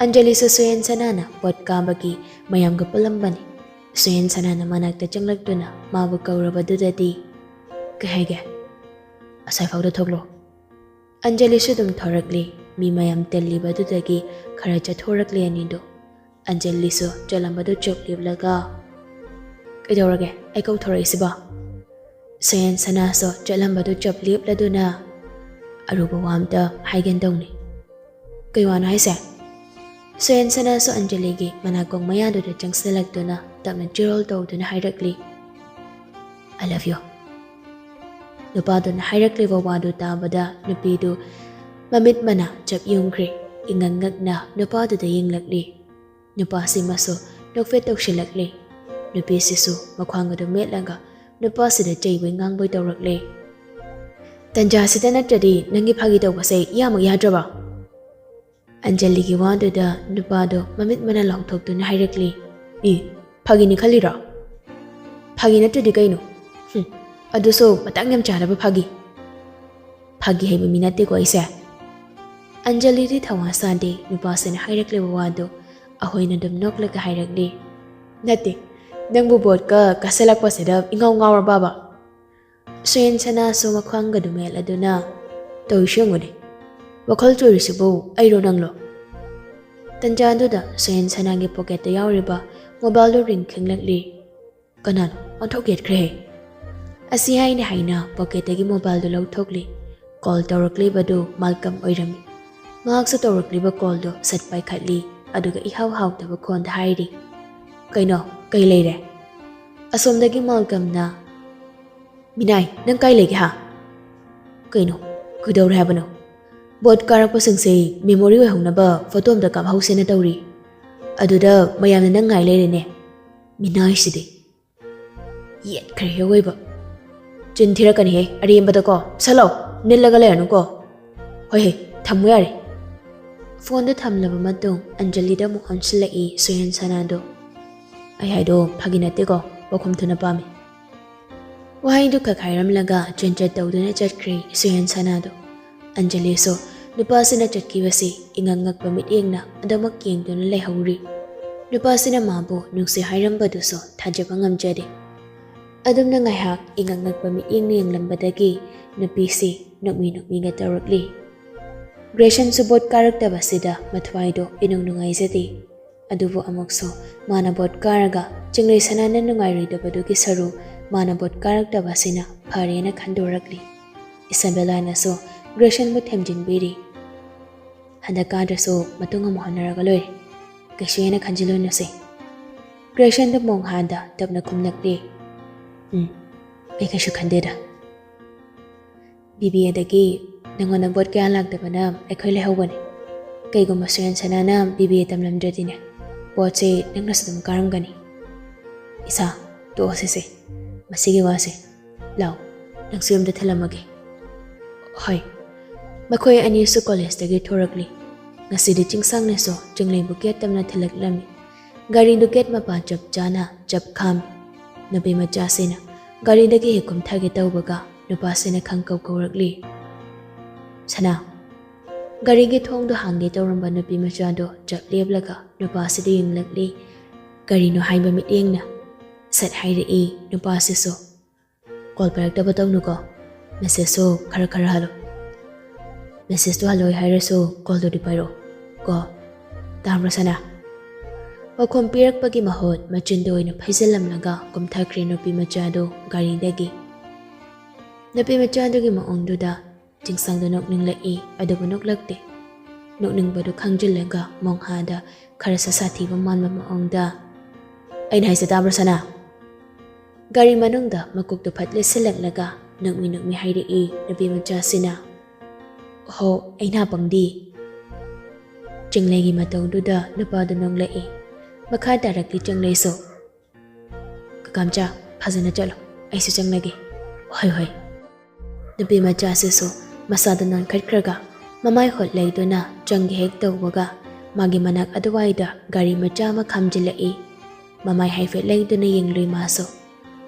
ꯑꯟꯖꯂꯤꯁꯨ ꯁꯨꯍꯦꯟ ꯁꯅꯥꯅ ꯕꯣꯠ ꯀꯥꯕꯒꯤ ꯃꯌꯥꯝꯒ ꯄꯨꯜꯂꯝꯕꯅꯤ꯫ ꯁꯨꯍꯦꯟ ꯁꯅꯥꯅ ꯃꯅꯥꯛꯇ ꯆꯪꯂꯛꯇꯨꯅ ꯃꯥꯕꯨ ꯀꯧꯔꯕꯗꯨꯗꯗꯤ, "ꯀꯩ ꯍꯥꯏꯒꯦ? ꯑꯁ꯭ꯋꯥꯏꯐꯥꯎꯗ ꯊꯣꯛꯂꯣ꯫ ꯑꯟꯖꯂꯤꯁꯨ ꯑꯗꯨꯝ ꯊꯣꯔꯛꯂꯤ꯫ ꯃꯤ ꯃꯌꯥꯝ ꯇꯤꯜꯂꯤꯕꯗꯨꯗꯒꯤ ꯈꯔ ꯆꯠꯊꯣꯔꯛꯂꯤ ꯑꯅꯤꯗꯨ꯫ ꯑꯟꯖꯂꯤꯁꯨ ꯆꯠꯂꯝꯕꯗꯨ ꯆꯨꯞ ꯂꯦꯞꯂꯒ, "ꯀꯩꯗꯧꯔꯒꯦ? ꯑꯩ ꯀꯧꯊꯣꯔꯛꯏꯁꯤꯕꯣ?" ꯁꯣꯌꯦꯟ ꯁꯅꯥꯁꯨ ꯆꯠꯂꯝꯕꯗꯨ ꯆꯨꯞ ꯂꯦꯞꯂꯗꯨꯅ, "ꯑꯔꯨꯕ ꯋꯥ ꯑꯝꯇ ꯍꯥꯏꯒꯦꯅ ꯇꯧꯅꯤ꯫" "ꯀꯩ ꯋꯥꯅꯣ ꯍꯥꯏꯁꯦ?" ꯁꯣꯌꯦꯟ ꯁꯅꯥꯁꯨ ꯑꯟꯖꯂꯤꯒꯤ ꯃꯅꯥꯀꯣꯡ ꯃꯌꯥꯗꯨꯗ ꯆꯪꯁꯤꯜꯂꯛꯇꯨꯅ ꯇꯞꯅ ꯆꯤꯔꯣꯜ ꯇꯧꯗꯨꯅ ꯍꯥꯏꯔꯛꯂꯤ, "I love you." ꯅꯨꯄꯥꯗꯨꯅ ꯍꯥꯏꯔꯛꯂꯤꯕ ꯋꯥꯗꯨ ꯇꯥꯕꯗ ꯅꯨꯄꯤꯗꯨ ꯃꯃꯤꯠ ꯃꯅꯥ ꯆꯞ ꯌꯨꯝꯈ꯭ꯔꯦ꯫ ꯏꯉꯛ ꯉꯛꯅ ꯅꯨꯄꯥꯗꯨꯗ ꯌꯦꯡꯂꯛꯂꯤ꯫ ꯅꯨꯄꯥꯁꯤꯃꯁꯨ ꯅꯣꯛꯐꯦꯠ ꯇꯧꯁꯤꯜꯂꯛꯂꯤ꯫ ꯅꯨꯄꯤꯁꯤꯁꯨ ꯃꯈ꯭ꯋꯥꯡ ꯑꯗꯨ ꯃꯦꯠꯂꯒ ꯅꯨꯄꯥꯁꯤꯗ ꯆꯩꯕꯣꯏ ꯉꯥꯡꯕꯣꯏ ꯇꯧꯔꯛꯂꯦ꯫ "ꯇꯟꯖꯥꯁꯤꯗ ꯅꯠꯇ꯭ꯔꯗꯤ ꯅꯪꯒꯤ ꯐꯥꯒꯤ ꯇꯧꯕꯁꯦ ꯏꯌꯥꯃꯛ ꯌꯥꯗ꯭ꯔꯕ?" ꯑꯟꯖꯂꯤꯒꯤ ꯋꯥꯗꯨꯗ ꯅꯨꯄꯥꯗꯣ ꯃꯃꯤꯠ ꯃꯅꯥ ꯂꯥꯎꯊꯣꯛꯇꯨꯅ ꯍꯥꯏꯔꯛꯂꯤ, "ꯏ, ꯐꯥꯒꯤꯅꯤ ꯈꯜꯂꯤꯔꯣ? ꯐꯥꯒꯤ ꯅꯠꯇ꯭ꯔꯗꯤ ꯀꯩꯅꯣ? ꯍꯨꯝ, ꯑꯗꯨꯁꯨ ꯃꯇꯥꯡ ꯌꯥꯝ ꯆꯥꯗꯕ ꯐꯥꯒꯤ꯫ ꯐꯥꯒꯤ ꯍꯩꯕ ꯃꯤ ꯅꯠꯇꯦꯀꯣ ꯑꯩꯁꯦ꯫" ꯑꯟꯖꯂꯤꯗꯤ ꯊꯧꯋꯥ ꯁꯥꯗꯦ꯫ ꯅꯨꯄꯥꯁꯤꯅ ꯍꯥꯏꯔꯛꯂꯤꯕ ꯋꯥꯗꯨ ꯑꯍꯣꯏꯅ ꯑꯗꯨꯝ ꯅꯣꯛꯂꯒ ꯍꯥꯏꯔꯛꯂꯤ, "ꯅꯠꯇꯦ, ꯅꯪꯕꯨ ꯕꯣꯠꯀ ꯀꯥꯁꯜꯂꯛꯄꯁꯤꯗ ꯏꯉꯥꯎ ꯉꯥꯎꯔꯕꯕ?" ꯁꯣꯌꯦꯟ ꯁꯅꯥꯁꯨ ꯃꯈ꯭ꯋꯥꯡꯒꯗꯨ ꯃꯦꯠꯂꯗꯨꯅ, "ꯇꯧꯔꯤꯁꯤ ꯌꯦꯡꯉꯨꯅꯦ, ꯋꯥꯈꯜ ꯆꯣꯏꯔꯤꯁꯤꯕꯨ ꯑꯩꯔꯣ ꯅꯪꯂꯣ?" ꯇꯟꯖꯥꯗꯨꯗ ꯁꯣꯌꯦꯟ ꯁꯅꯥꯒꯤ ꯄꯣꯀꯦꯠꯇ ꯌꯥꯎꯔꯤꯕ ꯃꯣꯕꯥꯏꯜꯗꯨ ꯔꯤꯡ ꯈꯤꯡꯂꯛꯂꯤ꯫ "ꯀꯅꯥꯅꯣ? ꯑꯣꯟꯊꯣꯛ ꯌꯦꯠꯈ꯭ꯔꯦꯍꯦ!" ꯑꯁꯤ ꯍꯥꯏꯅ ꯍꯥꯏꯅ ꯄꯣꯀꯦꯠꯇꯒꯤ ꯃꯣꯕꯥꯏꯜꯗꯨ ꯂꯧꯊꯣꯛꯂꯤ꯫ ꯀꯣꯜ ꯇꯧꯔꯛꯂꯤꯕꯗꯨ ꯃꯥꯜꯀꯝ ꯑꯣꯏꯔꯝꯃꯤ꯫ ꯃꯍꯥꯛꯁꯨ ꯇꯧꯔꯛꯂꯤꯕ ꯀꯣꯜꯗꯨ ꯁꯠ ꯄꯥꯏꯈꯠꯂꯤ, ꯑꯗꯨꯒ ꯏꯍꯥꯎ ꯍꯥꯎꯇꯕ ꯈꯣꯟꯗ ꯍꯥꯏꯔꯤ, "ꯀꯩꯅꯣ? ꯀꯩ ꯂꯩꯔꯦ?" ꯑꯁꯣꯝꯗꯒꯤ ꯃꯥꯜꯀꯝꯅ, "ꯃꯤꯅꯥꯏ, ꯅꯪ ꯀꯥꯏ ꯂꯩꯒꯦ ꯍꯥ?" "ꯀꯩꯅꯣ? ꯀꯩꯗꯧꯔꯦ ꯍꯥꯏꯕꯅꯣ?" "ꯕꯣꯠ ꯀꯥꯔꯛꯄꯁꯤꯡꯁꯦ ꯃꯦꯃꯣꯔꯤ ꯑꯣꯏꯍꯧꯅꯕ ꯐꯣꯇꯣ ꯑꯝꯇ ꯀꯥꯞꯍꯧꯁꯦꯅ ꯇꯧꯔꯤ꯫ ꯑꯗꯨꯗ ꯃꯌꯥꯝꯅ ꯅꯪ ꯉꯥꯏ ꯂꯩꯔꯦꯅꯦ꯫ ꯃꯤꯅꯥꯏꯁꯤꯗꯤ꯫ ꯌꯦꯠꯈ꯭ꯔꯦ ꯑꯋꯣꯏꯕ꯫ ꯆꯤꯟ ꯊꯤꯔꯛꯀꯅꯤꯍꯦ, ꯑꯔꯦꯝꯕꯗꯀꯣ꯫ ꯁꯠ ꯂꯥꯎ, ꯅꯤꯜꯂꯒ ꯂꯩꯔꯅꯨꯀꯣ꯫ ꯍꯣꯏ ꯍꯦ, ꯊꯝꯃꯨ ꯌꯥꯔꯦ꯫" ꯐꯣꯟꯗꯨ ꯊꯝꯂꯕ ꯃꯇꯨꯡ ꯑꯟꯖꯂꯤꯗ ꯑꯃꯨꯛ ꯑꯣꯟꯁꯤꯜꯂꯛꯏ ꯁꯣꯌꯦꯟ ꯁꯅꯥꯗꯣ꯫ "ꯑꯩ ꯍꯥꯏꯗꯣ ꯐꯥꯒꯤ ꯅꯠꯇꯦꯀꯣ, ꯄꯥꯎꯈꯨꯝ ꯊꯨꯅ ꯄꯥꯝꯃꯤ꯫" ꯋꯥꯍꯩꯗꯨ ꯈꯛ ꯍꯥꯏꯔꯝꯂꯒ ꯆꯦꯟꯆꯠ ꯇꯧꯗꯨꯅ ꯆꯠꯈ꯭ꯔꯦ ꯁꯣꯌꯦꯟ ꯁꯅꯥꯗꯣ꯫ ꯑꯟꯖꯂꯤꯁꯨ ꯅꯨꯄꯥꯁꯤꯅ ꯆꯠꯈꯤꯕꯁꯤ ꯏꯉꯛ ꯉꯛꯄ ꯃꯤꯠꯌꯦꯡꯅ ꯑꯗꯨꯃꯛ ꯌꯦꯡꯗꯨꯅ ꯂꯩꯍꯧꯔꯤ꯫ ꯅꯨꯄꯥꯁꯤꯅ ꯃꯥꯕꯨ ꯅꯨꯡꯁꯤ ꯍꯥꯏꯔꯝꯕꯗꯨꯁꯨ ꯊꯥꯖꯕ ꯉꯝꯖꯗꯦ꯫ ꯑꯗꯨꯝꯅ ꯉꯥꯏꯍꯥꯛ ꯏꯉꯛ ꯉꯛꯄ ꯃꯤꯠꯌꯦꯡꯅ ꯌꯦꯡꯂꯝꯕꯗꯒꯤ ꯅꯨꯄꯤꯁꯤ ꯅꯣꯛꯃꯤ ꯅꯣꯛꯃꯤꯒ ꯇꯧꯔꯛꯂꯤ꯫ ꯒ꯭ꯔꯦꯁꯟꯁꯨ ꯕꯣꯠ ꯀꯥꯔꯛꯇꯕꯁꯤꯗ ꯃꯊ꯭ꯋꯥꯏꯗꯣ ꯏꯅꯨꯡ ꯅꯨꯡꯉꯥꯏꯖꯗꯦ꯫ ꯑꯗꯨꯕꯨ ꯑꯃꯨꯛꯁꯨ ꯃꯥꯅ ꯕꯣꯠ ꯀꯥꯔꯒ ꯆꯤꯡꯂꯩ ꯁꯅꯥꯅ ꯅꯨꯡꯉꯥꯏꯔꯣꯏꯗꯕꯗꯨꯒꯤ ꯁꯔꯨꯛ ꯃꯥꯅ ꯕꯣꯠ ꯀꯥꯔꯛꯇꯕꯁꯤꯅ ꯐꯔꯦꯅ ꯈꯟꯗꯣꯔꯛꯂꯤ꯫ ꯏꯁꯥꯕꯦꯂꯥꯅꯁꯨ ꯒ꯭ꯔꯦꯁꯟꯕꯨ ꯊꯦꯝꯖꯤꯟꯕꯤꯔꯤ꯫ "ꯍꯟꯗꯛ ꯀꯥꯗ꯭ꯔꯁꯨ ꯃꯇꯨꯡ ꯑꯃꯨꯛ ꯍꯣꯠꯅꯔꯒ ꯂꯣꯏꯔꯦ꯫ ꯀꯩꯁꯨ ꯍꯦꯟꯅ ꯈꯟꯖꯤꯜꯂꯨꯅꯨꯁꯦ꯫" ꯒ꯭ꯔꯦꯁꯟꯗ ꯃꯣꯡꯍꯥꯗ ꯇꯞꯅ ꯈꯨꯝꯂꯛꯂꯤ꯫ "ꯎꯝ, ꯑꯩ ꯀꯩꯁꯨ ꯈꯟꯗꯦꯗ꯫ ꯕꯤ ꯕꯤ ꯑꯦꯗꯒꯤ ꯅꯪꯉꯣꯟꯗ ꯕꯣꯠ ꯀꯌꯥ ꯂꯥꯛꯇꯕꯅ ꯑꯩꯈꯣꯏ ꯂꯩꯍꯧꯕꯅꯦ꯫ ꯀꯩꯒꯨꯝꯕ ꯁꯨꯔꯦꯟꯁꯅꯥꯅ ꯕꯤ ꯕꯤ ꯑꯦ ꯇꯝꯂꯝꯗ꯭ꯔꯗꯤꯅꯦ, ꯕꯣꯠꯁꯦ ꯅꯪꯅꯁꯨ ꯑꯗꯨꯝ ꯀꯥꯔꯝꯒꯅꯤ꯫" "ꯏꯁꯥ, ꯇꯣꯛꯑꯁꯤꯁꯦ, ꯃꯁꯤꯒꯤ ꯋꯥꯁꯦ꯫ ꯂꯥꯎ, ꯅꯪꯁꯨ ꯌꯨꯝꯗ ꯊꯤꯜꯂꯝꯃꯒꯦ꯫" "ꯍꯣꯏ꯫" ꯃꯈꯣꯏ ꯑꯅꯤꯁꯨ ꯀꯣꯂꯦꯖꯇꯒꯤ ꯊꯣꯔꯛꯂꯤ꯫ ꯉꯁꯤꯗꯤ ꯆꯤꯡꯁꯥꯡꯅꯁꯨ ꯆꯤꯡꯂꯩꯕꯨ ꯒꯦꯠ ꯇꯝꯅ ꯊꯤꯜꯂꯛꯂꯝꯃꯤ꯫ ꯒꯥꯔꯤꯗꯨ ꯒꯦꯠ ꯃꯄꯥ ꯆꯞ ꯆꯥꯅ ꯆꯞ ꯈꯥꯝꯃꯤ꯫ ꯅꯨꯄꯤ ꯃꯆꯥꯁꯤꯅ ꯒꯥꯔꯤꯗꯒꯤ ꯍꯦꯛ ꯀꯨꯝꯊꯒꯦ ꯇꯧꯕꯒ ꯅꯨꯄꯥꯁꯤꯅ ꯈꯪꯀꯧ ꯀꯧꯔꯛꯂꯤ꯫ "ꯁꯅꯥ꯫" ꯒꯥꯔꯤꯒꯤ ꯊꯣꯡꯗꯣ ꯍꯥꯡꯒꯦ ꯇꯧꯔꯝꯕ ꯅꯨꯄꯤ ꯃꯆꯥꯗꯣ ꯆꯞ ꯂꯦꯞꯂꯒ ꯅꯨꯄꯥꯁꯤꯗ ꯌꯦꯡꯂꯛꯂꯤ꯫ "ꯀꯔꯤꯅꯣ ꯍꯥꯏꯕ ꯃꯤꯠꯌꯦꯡꯅ?" ꯁꯠ ꯍꯥꯏꯔꯛꯏ ꯅꯨꯄꯥꯁꯤꯁꯨ꯫ "ꯀꯣꯜ ꯄꯥꯏꯔꯛꯇꯕ ꯇꯧꯅꯨꯀꯣ꯫ ꯃꯦꯁꯦꯖꯁꯨ ꯈꯔ ꯈꯔ ꯍꯜꯂꯣ꯫ ꯃꯦꯁꯦꯖꯇꯨ ꯍꯜꯂꯣꯏ ꯍꯥꯏꯔꯁꯨ ꯀꯣꯜꯗꯨꯗꯤ ꯄꯥꯏꯔꯛꯑꯣ ꯀꯣ꯫ ꯇꯥꯕ꯭ꯔꯣ ꯁꯅꯥ?" ꯄꯥꯎꯈꯨꯝ ꯄꯤꯔꯛꯄꯒꯤ ꯃꯍꯨꯠ ꯃꯆꯤꯟꯗ ꯑꯣꯏꯅ ꯐꯩꯖꯤꯜꯂꯝꯂꯒ ꯀꯨꯝꯊꯈ꯭ꯔꯦ ꯅꯨꯄꯤ ꯃꯆꯥꯗꯨ ꯒꯥꯔꯤꯗꯒꯤ꯫ ꯅꯨꯄꯤ ꯃꯆꯥꯗꯨꯒꯤ ꯃꯑꯣꯡꯗꯨꯗ ꯆꯤꯡꯁꯥꯡꯗꯨ ꯅꯣꯛꯅꯤꯡꯂꯛꯏ, ꯑꯗꯨꯕꯨ ꯅꯣꯛꯂꯛꯇꯦ꯫ ꯅꯣꯛꯅꯤꯡꯕꯗꯨ ꯈꯪꯖꯤꯜꯂꯒ ꯃꯣꯡꯍꯥꯗ ꯈꯔꯁꯨ ꯁꯥꯊꯤꯕ ꯃꯥꯟꯕ ꯃꯑꯣꯡꯗ, "ꯑꯩꯅ ꯍꯥꯏꯁꯦ ꯇꯥꯕ꯭ꯔꯣ ꯁꯅꯥ?" ꯒꯥꯔꯤ ꯃꯅꯨꯡꯗ ꯃꯀꯣꯛꯇꯨ ꯐꯠ ꯂꯦꯞꯁꯤꯜꯂꯛꯂꯒ ꯅꯣꯛꯃꯤ ꯅꯣꯛꯃꯤ ꯍꯥꯏꯔꯛꯏ ꯅꯨꯄꯤ ꯃꯆꯥꯁꯤꯅ꯫ "ꯍꯣ, ꯑꯩ ꯅꯥꯄꯪꯗꯤ꯫" ꯆꯤꯡꯂꯩꯒꯤ ꯃꯇꯧꯗꯨꯗ ꯅꯨꯄꯥꯗꯨ ꯅꯣꯛꯂꯛꯏ꯫ ꯃꯈꯥ ꯇꯥꯔꯛꯂꯤ ꯆꯤꯡꯂꯩꯁꯨ꯫ "ꯀꯀꯥꯝꯆꯥ, ꯐꯖꯅ ꯆꯠꯂꯣ, ꯑꯩꯁꯨ ꯆꯪꯂꯒꯦ꯫" "ꯍꯣꯏ, ꯍꯣꯏ꯫" ꯅꯨꯄꯤ ꯃꯆꯥꯁꯤꯁꯨ ꯃꯁꯥꯗꯨ ꯅꯣꯟꯈꯠꯈ꯭ꯔꯒ ꯃꯃꯥꯏ ꯍꯣꯠ ꯂꯩꯗꯨꯅ ꯆꯪꯒꯦ ꯍꯦꯛ ꯇꯧꯕꯒ ꯃꯥꯒꯤ ꯃꯅꯥꯛ ꯑꯗꯨꯋꯥꯏꯗ ꯒꯥꯔꯤ ꯃꯆꯥ ꯑꯃ ꯈꯥꯝꯖꯤꯜꯂꯛꯏ꯫ ꯃꯃꯥꯏ ꯍꯥꯏꯐꯦꯠ ꯂꯩꯗꯨꯅ ꯌꯦꯡꯂꯨꯏ ꯃꯥꯁꯨ꯫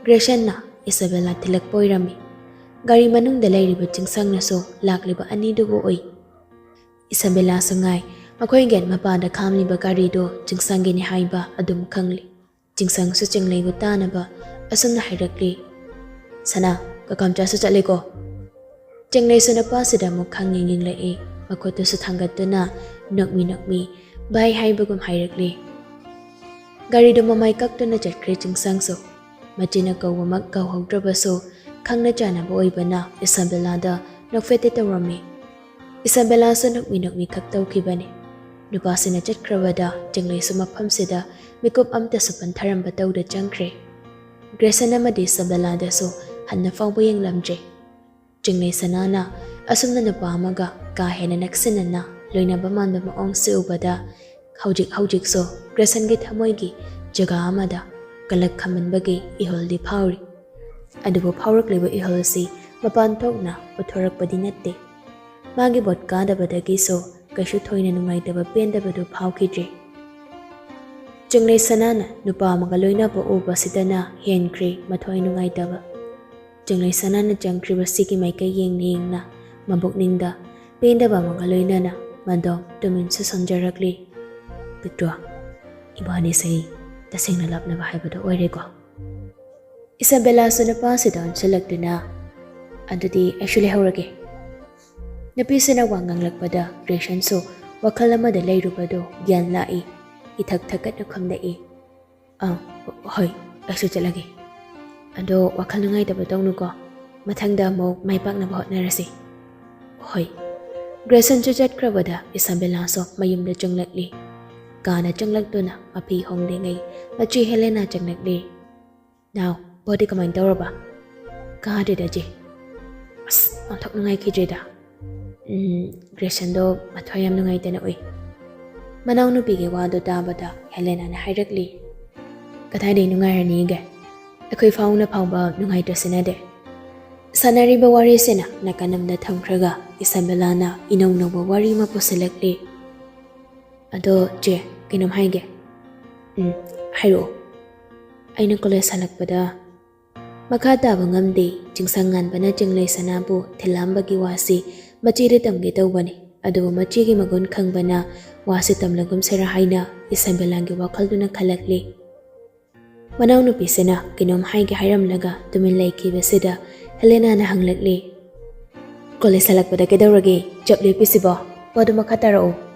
ꯒ꯭ꯔꯦꯁꯟꯅ ꯏꯁꯥꯕꯦꯂꯥ ꯊꯤꯜꯂꯛꯄ ꯑꯣꯏꯔꯝꯃꯤ꯫ ꯒꯥꯔꯤ ꯃꯅꯨꯡꯗ ꯂꯩꯔꯤꯕ ꯆꯤꯡꯁꯪꯅꯁꯨ ꯂꯥꯛꯂꯤꯕ ꯑꯅꯤꯗꯨꯕꯨ ꯎꯏ꯫ ꯏꯁꯥꯕꯦꯂꯥꯁꯨ ꯉꯥꯏ꯫ ꯃꯈꯣꯏ ꯒꯦꯠ ꯃꯄꯥꯟꯗ ꯈꯥꯝꯂꯤꯕ ꯒꯥꯔꯤꯗꯨ ꯆꯤꯡꯁꯪꯒꯤꯅꯤ ꯍꯥꯏꯕ ꯑꯗꯨꯝ ꯈꯪꯂꯤ꯫ ꯆꯤꯡꯁꯪꯁꯨ ꯆꯤꯡꯂꯩꯕꯨ ꯇꯥꯅꯕ ꯑꯁꯨꯝꯅ ꯍꯥꯏꯔꯛꯂꯤ, "ꯁꯅꯥ, ꯀꯀꯥꯝꯆꯥꯁꯨ ꯆꯠꯂꯦꯀꯣ?" ꯆꯤꯡꯂꯩꯁꯨ ꯅꯨꯄꯥꯁꯤꯗ ꯑꯃꯨꯛ ꯈꯪꯌꯦꯡ ꯌꯦꯡꯂꯛꯏ꯫ ꯃꯈꯨꯠꯇꯨꯁꯨ ꯊꯥꯡꯒꯠꯇꯨꯅ ꯅꯣꯛꯃꯤ ꯅꯣꯛꯃꯤ "ꯚꯥꯏ" ꯍꯥꯏꯕꯒꯨꯝ ꯍꯥꯏꯔꯛꯂꯤ꯫ ꯒꯥꯔꯤꯗꯨ ꯃꯃꯥꯏ ꯀꯛꯇꯨꯅ ꯆꯠꯈ꯭ꯔꯦ ꯆꯤꯡꯁꯥꯡꯁꯨ꯫ ꯃꯆꯤꯟꯅ ꯀꯧꯕꯃꯛ ꯀꯧꯍꯧꯗ꯭ꯔꯕꯁꯨ ꯈꯪꯅ ꯆꯥꯟꯅꯕ ꯑꯣꯏꯕꯅ ꯏꯁꯥꯕꯦꯂꯥꯗ ꯅꯣꯛꯐꯦꯠꯇꯤ ꯇꯧꯔꯝꯃꯤ꯫ ꯏꯁꯥꯕꯦꯂꯥꯁꯨ ꯅꯣꯛꯃꯤ ꯅꯣꯛꯃꯤ ꯈꯛ ꯇꯧꯈꯤꯕꯅꯤ꯫ ꯅꯨꯄꯥꯁꯤꯅ ꯆꯠꯈ꯭ꯔꯕꯗ ꯆꯤꯡꯂꯩꯁꯨ ꯃꯐꯝꯁꯤꯗ ꯃꯤꯀꯨꯞ ꯑꯝꯇꯁꯨ ꯄꯟꯊꯔꯝꯕ ꯇꯧꯗ ꯆꯪꯈ꯭ꯔꯦ꯫ ꯒ꯭ꯔꯦꯁꯟ ꯑꯃꯗꯤ ꯏꯁꯥꯕꯦꯂꯥꯗꯁꯨ ꯍꯟꯅ ꯐꯥꯎꯕ ꯌꯦꯡꯂꯝꯗ꯭ꯔꯦ꯫ ꯆꯤꯡꯂꯩ ꯁꯅꯥꯅ ꯑꯁꯨꯝꯅ ꯅꯨꯄꯥ ꯑꯃꯒ ꯀꯥ ꯍꯦꯟꯅ ꯅꯛꯁꯤꯟꯅꯅ ꯂꯣꯏꯅꯕ ꯃꯥꯟꯕ ꯃꯑꯣꯡꯁꯤ ꯎꯕꯗ ꯍꯧꯖꯤꯛ ꯍꯧꯖꯤꯛꯁꯨ ꯒ꯭ꯔꯦꯁꯟꯒꯤ ꯊꯃꯣꯏꯒꯤ ꯖꯒꯥ ꯑꯃꯗ ꯀꯂꯛ ꯈꯝꯃꯟꯕꯒꯤ ꯏꯍꯨꯜꯗꯤ ꯐꯥꯎꯔꯤ꯫ ꯑꯗꯨꯕꯨ ꯐꯥꯎꯔꯛꯂꯤꯕ ꯏꯍꯨꯜꯁꯤ ꯃꯄꯥꯟ ꯊꯣꯛꯅ ꯎꯠꯊꯣꯔꯛꯄꯗꯤ ꯅꯠꯇꯦ꯫ ꯃꯥꯒꯤ ꯚꯣꯠ ꯀꯥꯗꯕꯗꯒꯤꯁꯨ ꯀꯩꯁꯨ ꯊꯣꯏꯅ ꯅꯨꯡꯉꯥꯏꯇꯕ ꯄꯦꯟꯗꯕꯗꯨ ꯐꯥꯎꯈꯤꯗ꯭ꯔꯦ꯫ ꯆꯤꯡꯂꯩ ꯁꯅꯥꯅ ꯅꯨꯄꯥ ꯑꯃꯒ ꯂꯣꯏꯅꯕ ꯎꯕꯁꯤꯗꯅ ꯍꯦꯟꯈ꯭ꯔꯦ ꯃꯊ꯭ꯋꯥꯏ ꯅꯨꯡꯉꯥꯏꯇꯕ꯫ ꯆꯤꯡꯂꯩ ꯁꯅꯥꯅ ꯆꯪꯈ꯭ꯔꯤꯕꯁꯤꯒꯤ ꯃꯥꯏꯀꯩ ꯌꯦꯡꯅ ꯌꯦꯡꯅ ꯃꯕꯨꯛꯅꯤꯡꯗ ꯄꯦꯟꯗꯕ ꯑꯃꯒ ꯂꯣꯏꯅꯅ ꯃꯗꯣ ꯇꯨꯃꯤꯟꯁꯨ ꯁꯣꯟꯖꯔꯛꯂꯤ꯫ "ꯄꯤꯛꯇ꯭ꯔꯣ, ꯏꯕꯥꯅꯤꯁꯦ ꯇꯁꯦꯡꯅ ꯂꯥꯞꯅꯕ ꯍꯥꯏꯕꯗꯣ ꯑꯣꯏꯔꯦꯀꯣ?" ꯏꯁꯥꯕꯦꯂꯥꯁꯨ ꯅꯨꯄꯥꯁꯤꯗ ꯑꯣꯟꯁꯤꯜꯂꯛꯇꯨꯅ, "ꯑꯗꯨꯗꯤ ꯑꯩꯁꯨ ꯂꯩꯍꯧꯔꯒꯦ꯫" ꯅꯨꯄꯤꯁꯤꯅ ꯋꯥ ꯉꯥꯡꯂꯛꯄꯗ ꯒ꯭ꯔꯦꯁꯟꯁꯨ ꯋꯥꯈꯜ ꯑꯃꯗ ꯂꯩꯔꯨꯕꯗꯨ ꯒ꯭ꯌꯥꯟ ꯂꯥꯛꯏ꯫ ꯏꯊꯛ ꯊꯛꯀꯠꯅ ꯈꯨꯝꯂꯛꯏ꯫ "ꯑꯥ, ꯍꯣꯏ, ꯑꯩꯁꯨ ꯆꯠꯂꯒꯦ꯫ ꯑꯗꯣ ꯋꯥꯈꯜ ꯅꯨꯡꯉꯥꯏꯇꯕ ꯇꯧꯅꯨꯀꯣ꯫ ꯃꯊꯪꯗ ꯑꯃꯨꯛ ꯃꯥꯏ ꯄꯥꯛꯅꯕ ꯍꯣꯠꯅꯔꯁꯤ꯫" "ꯍꯣꯏ꯫" ꯒ꯭ꯔꯦꯁꯟꯁꯨ ꯆꯠꯈ꯭ꯔꯕꯗ ꯏꯁꯥꯕꯦꯂꯥꯁꯨ ꯃꯌꯨꯝꯗ ꯆꯪꯂꯛꯂꯤ꯫ ꯀꯥꯅ ꯆꯪꯂꯛꯇꯨꯅ ꯃꯐꯤ ꯍꯣꯡꯂꯤꯉꯩ ꯃꯆꯦ ꯍꯦꯂꯦꯅꯥ ꯆꯪꯂꯛꯂꯤ꯫ "ꯅꯥꯎ, ꯚꯣꯠꯇꯤ ꯀꯃꯥꯏꯅ ꯇꯧꯔꯕ?" "ꯀꯥꯗ꯭ꯔꯤꯗ, ꯆꯦ꯫" "ꯑꯁ, ꯑꯣꯟꯊꯣꯛ ꯅꯨꯡꯉꯥꯏꯈꯤꯗ꯭ꯔꯦꯗ꯫" "ꯎꯝ, ꯒ꯭ꯔꯦꯁꯟꯗꯣ ꯃꯊ꯭ꯋꯥꯏ ꯌꯥꯝ ꯅꯨꯡꯉꯥꯏꯇꯅ ꯎꯏ꯫" ꯃꯅꯥꯎꯅꯨꯄꯤꯒꯤ ꯋꯥꯗꯨ ꯇꯥꯕꯗ ꯍꯦꯂꯦꯅꯥꯅ ꯍꯥꯏꯔꯛꯂꯤ꯫ "ꯀꯗꯥꯏꯗꯩ ꯅꯨꯡꯉꯥꯏꯔꯅꯤꯒꯦ? ꯑꯩꯈꯣꯏ ꯐꯥꯎꯅ ꯐꯥꯎꯕ ꯅꯨꯡꯉꯥꯏꯇ꯭ꯔꯁꯤꯅꯗꯦ꯫" ꯁꯥꯟꯅꯔꯤꯕ ꯋꯥꯔꯤꯁꯤꯅ ꯅꯥꯀꯟ ꯑꯃꯗ ꯊꯝꯈ꯭ꯔꯒ ꯏꯁꯥꯕꯦꯂꯥꯅ ꯏꯅꯧ ꯅꯧꯕ ꯋꯥꯔꯤ ꯑꯃ ꯄꯨꯁꯤꯜꯂꯛꯂꯤ꯫ "ꯑꯗꯣ ꯆꯦ, ꯀꯩꯅꯣꯝ ꯍꯥꯏꯒꯦ꯫" "ꯎꯝ, ꯍꯥꯏꯔꯛꯑꯣ꯫" "ꯑꯩꯅ ꯀꯣꯂꯦꯖ ꯍꯜꯂꯛꯄꯗ꯫" ꯃꯈꯥ ꯇꯥꯕ ꯉꯝꯗꯦ꯫ ꯆꯤꯡꯁꯪ ꯉꯥꯟꯕꯅ ꯆꯤꯡꯂꯩ ꯁꯅꯥꯕꯨ ꯊꯤꯜꯂꯝꯕꯒꯤ ꯋꯥꯁꯤ ꯃꯆꯦꯗ ꯇꯝꯒꯦ ꯇꯧꯕꯅꯤ, ꯑꯗꯨꯕꯨ ꯃꯆꯦꯒꯤ ꯃꯒꯨꯟ ꯈꯪꯕꯅ ꯋꯥꯁꯤ ꯇꯝꯂꯒꯨꯝꯁꯤꯔꯥ ꯍꯥꯏꯅ ꯏꯁꯥꯕꯦꯂꯥꯒꯤ ꯋꯥꯈꯜꯗꯨꯅ ꯈꯜꯂꯛꯂꯤ꯫ ꯃꯅꯥꯎꯅꯨꯄꯤꯁꯤꯅ ꯀꯩꯅꯣꯝ ꯍꯥꯏꯒꯦ ꯍꯥꯏꯔꯝꯂꯒ ꯇꯨꯃꯤꯟ ꯂꯩꯈꯤꯕꯁꯤꯗ ꯍꯦꯂꯦꯅꯥꯅ ꯍꯪꯂꯛꯂꯤ꯫ ꯀꯣꯂꯦꯖ ꯍꯜꯂꯛꯄꯗ ꯀꯩꯗꯧꯔꯒꯦ? ꯆꯞ ꯂꯦꯞꯄꯤꯁꯤꯕꯣ? ꯋꯥꯗꯨ ꯃꯈꯥ ꯇꯥꯔꯛꯎ꯫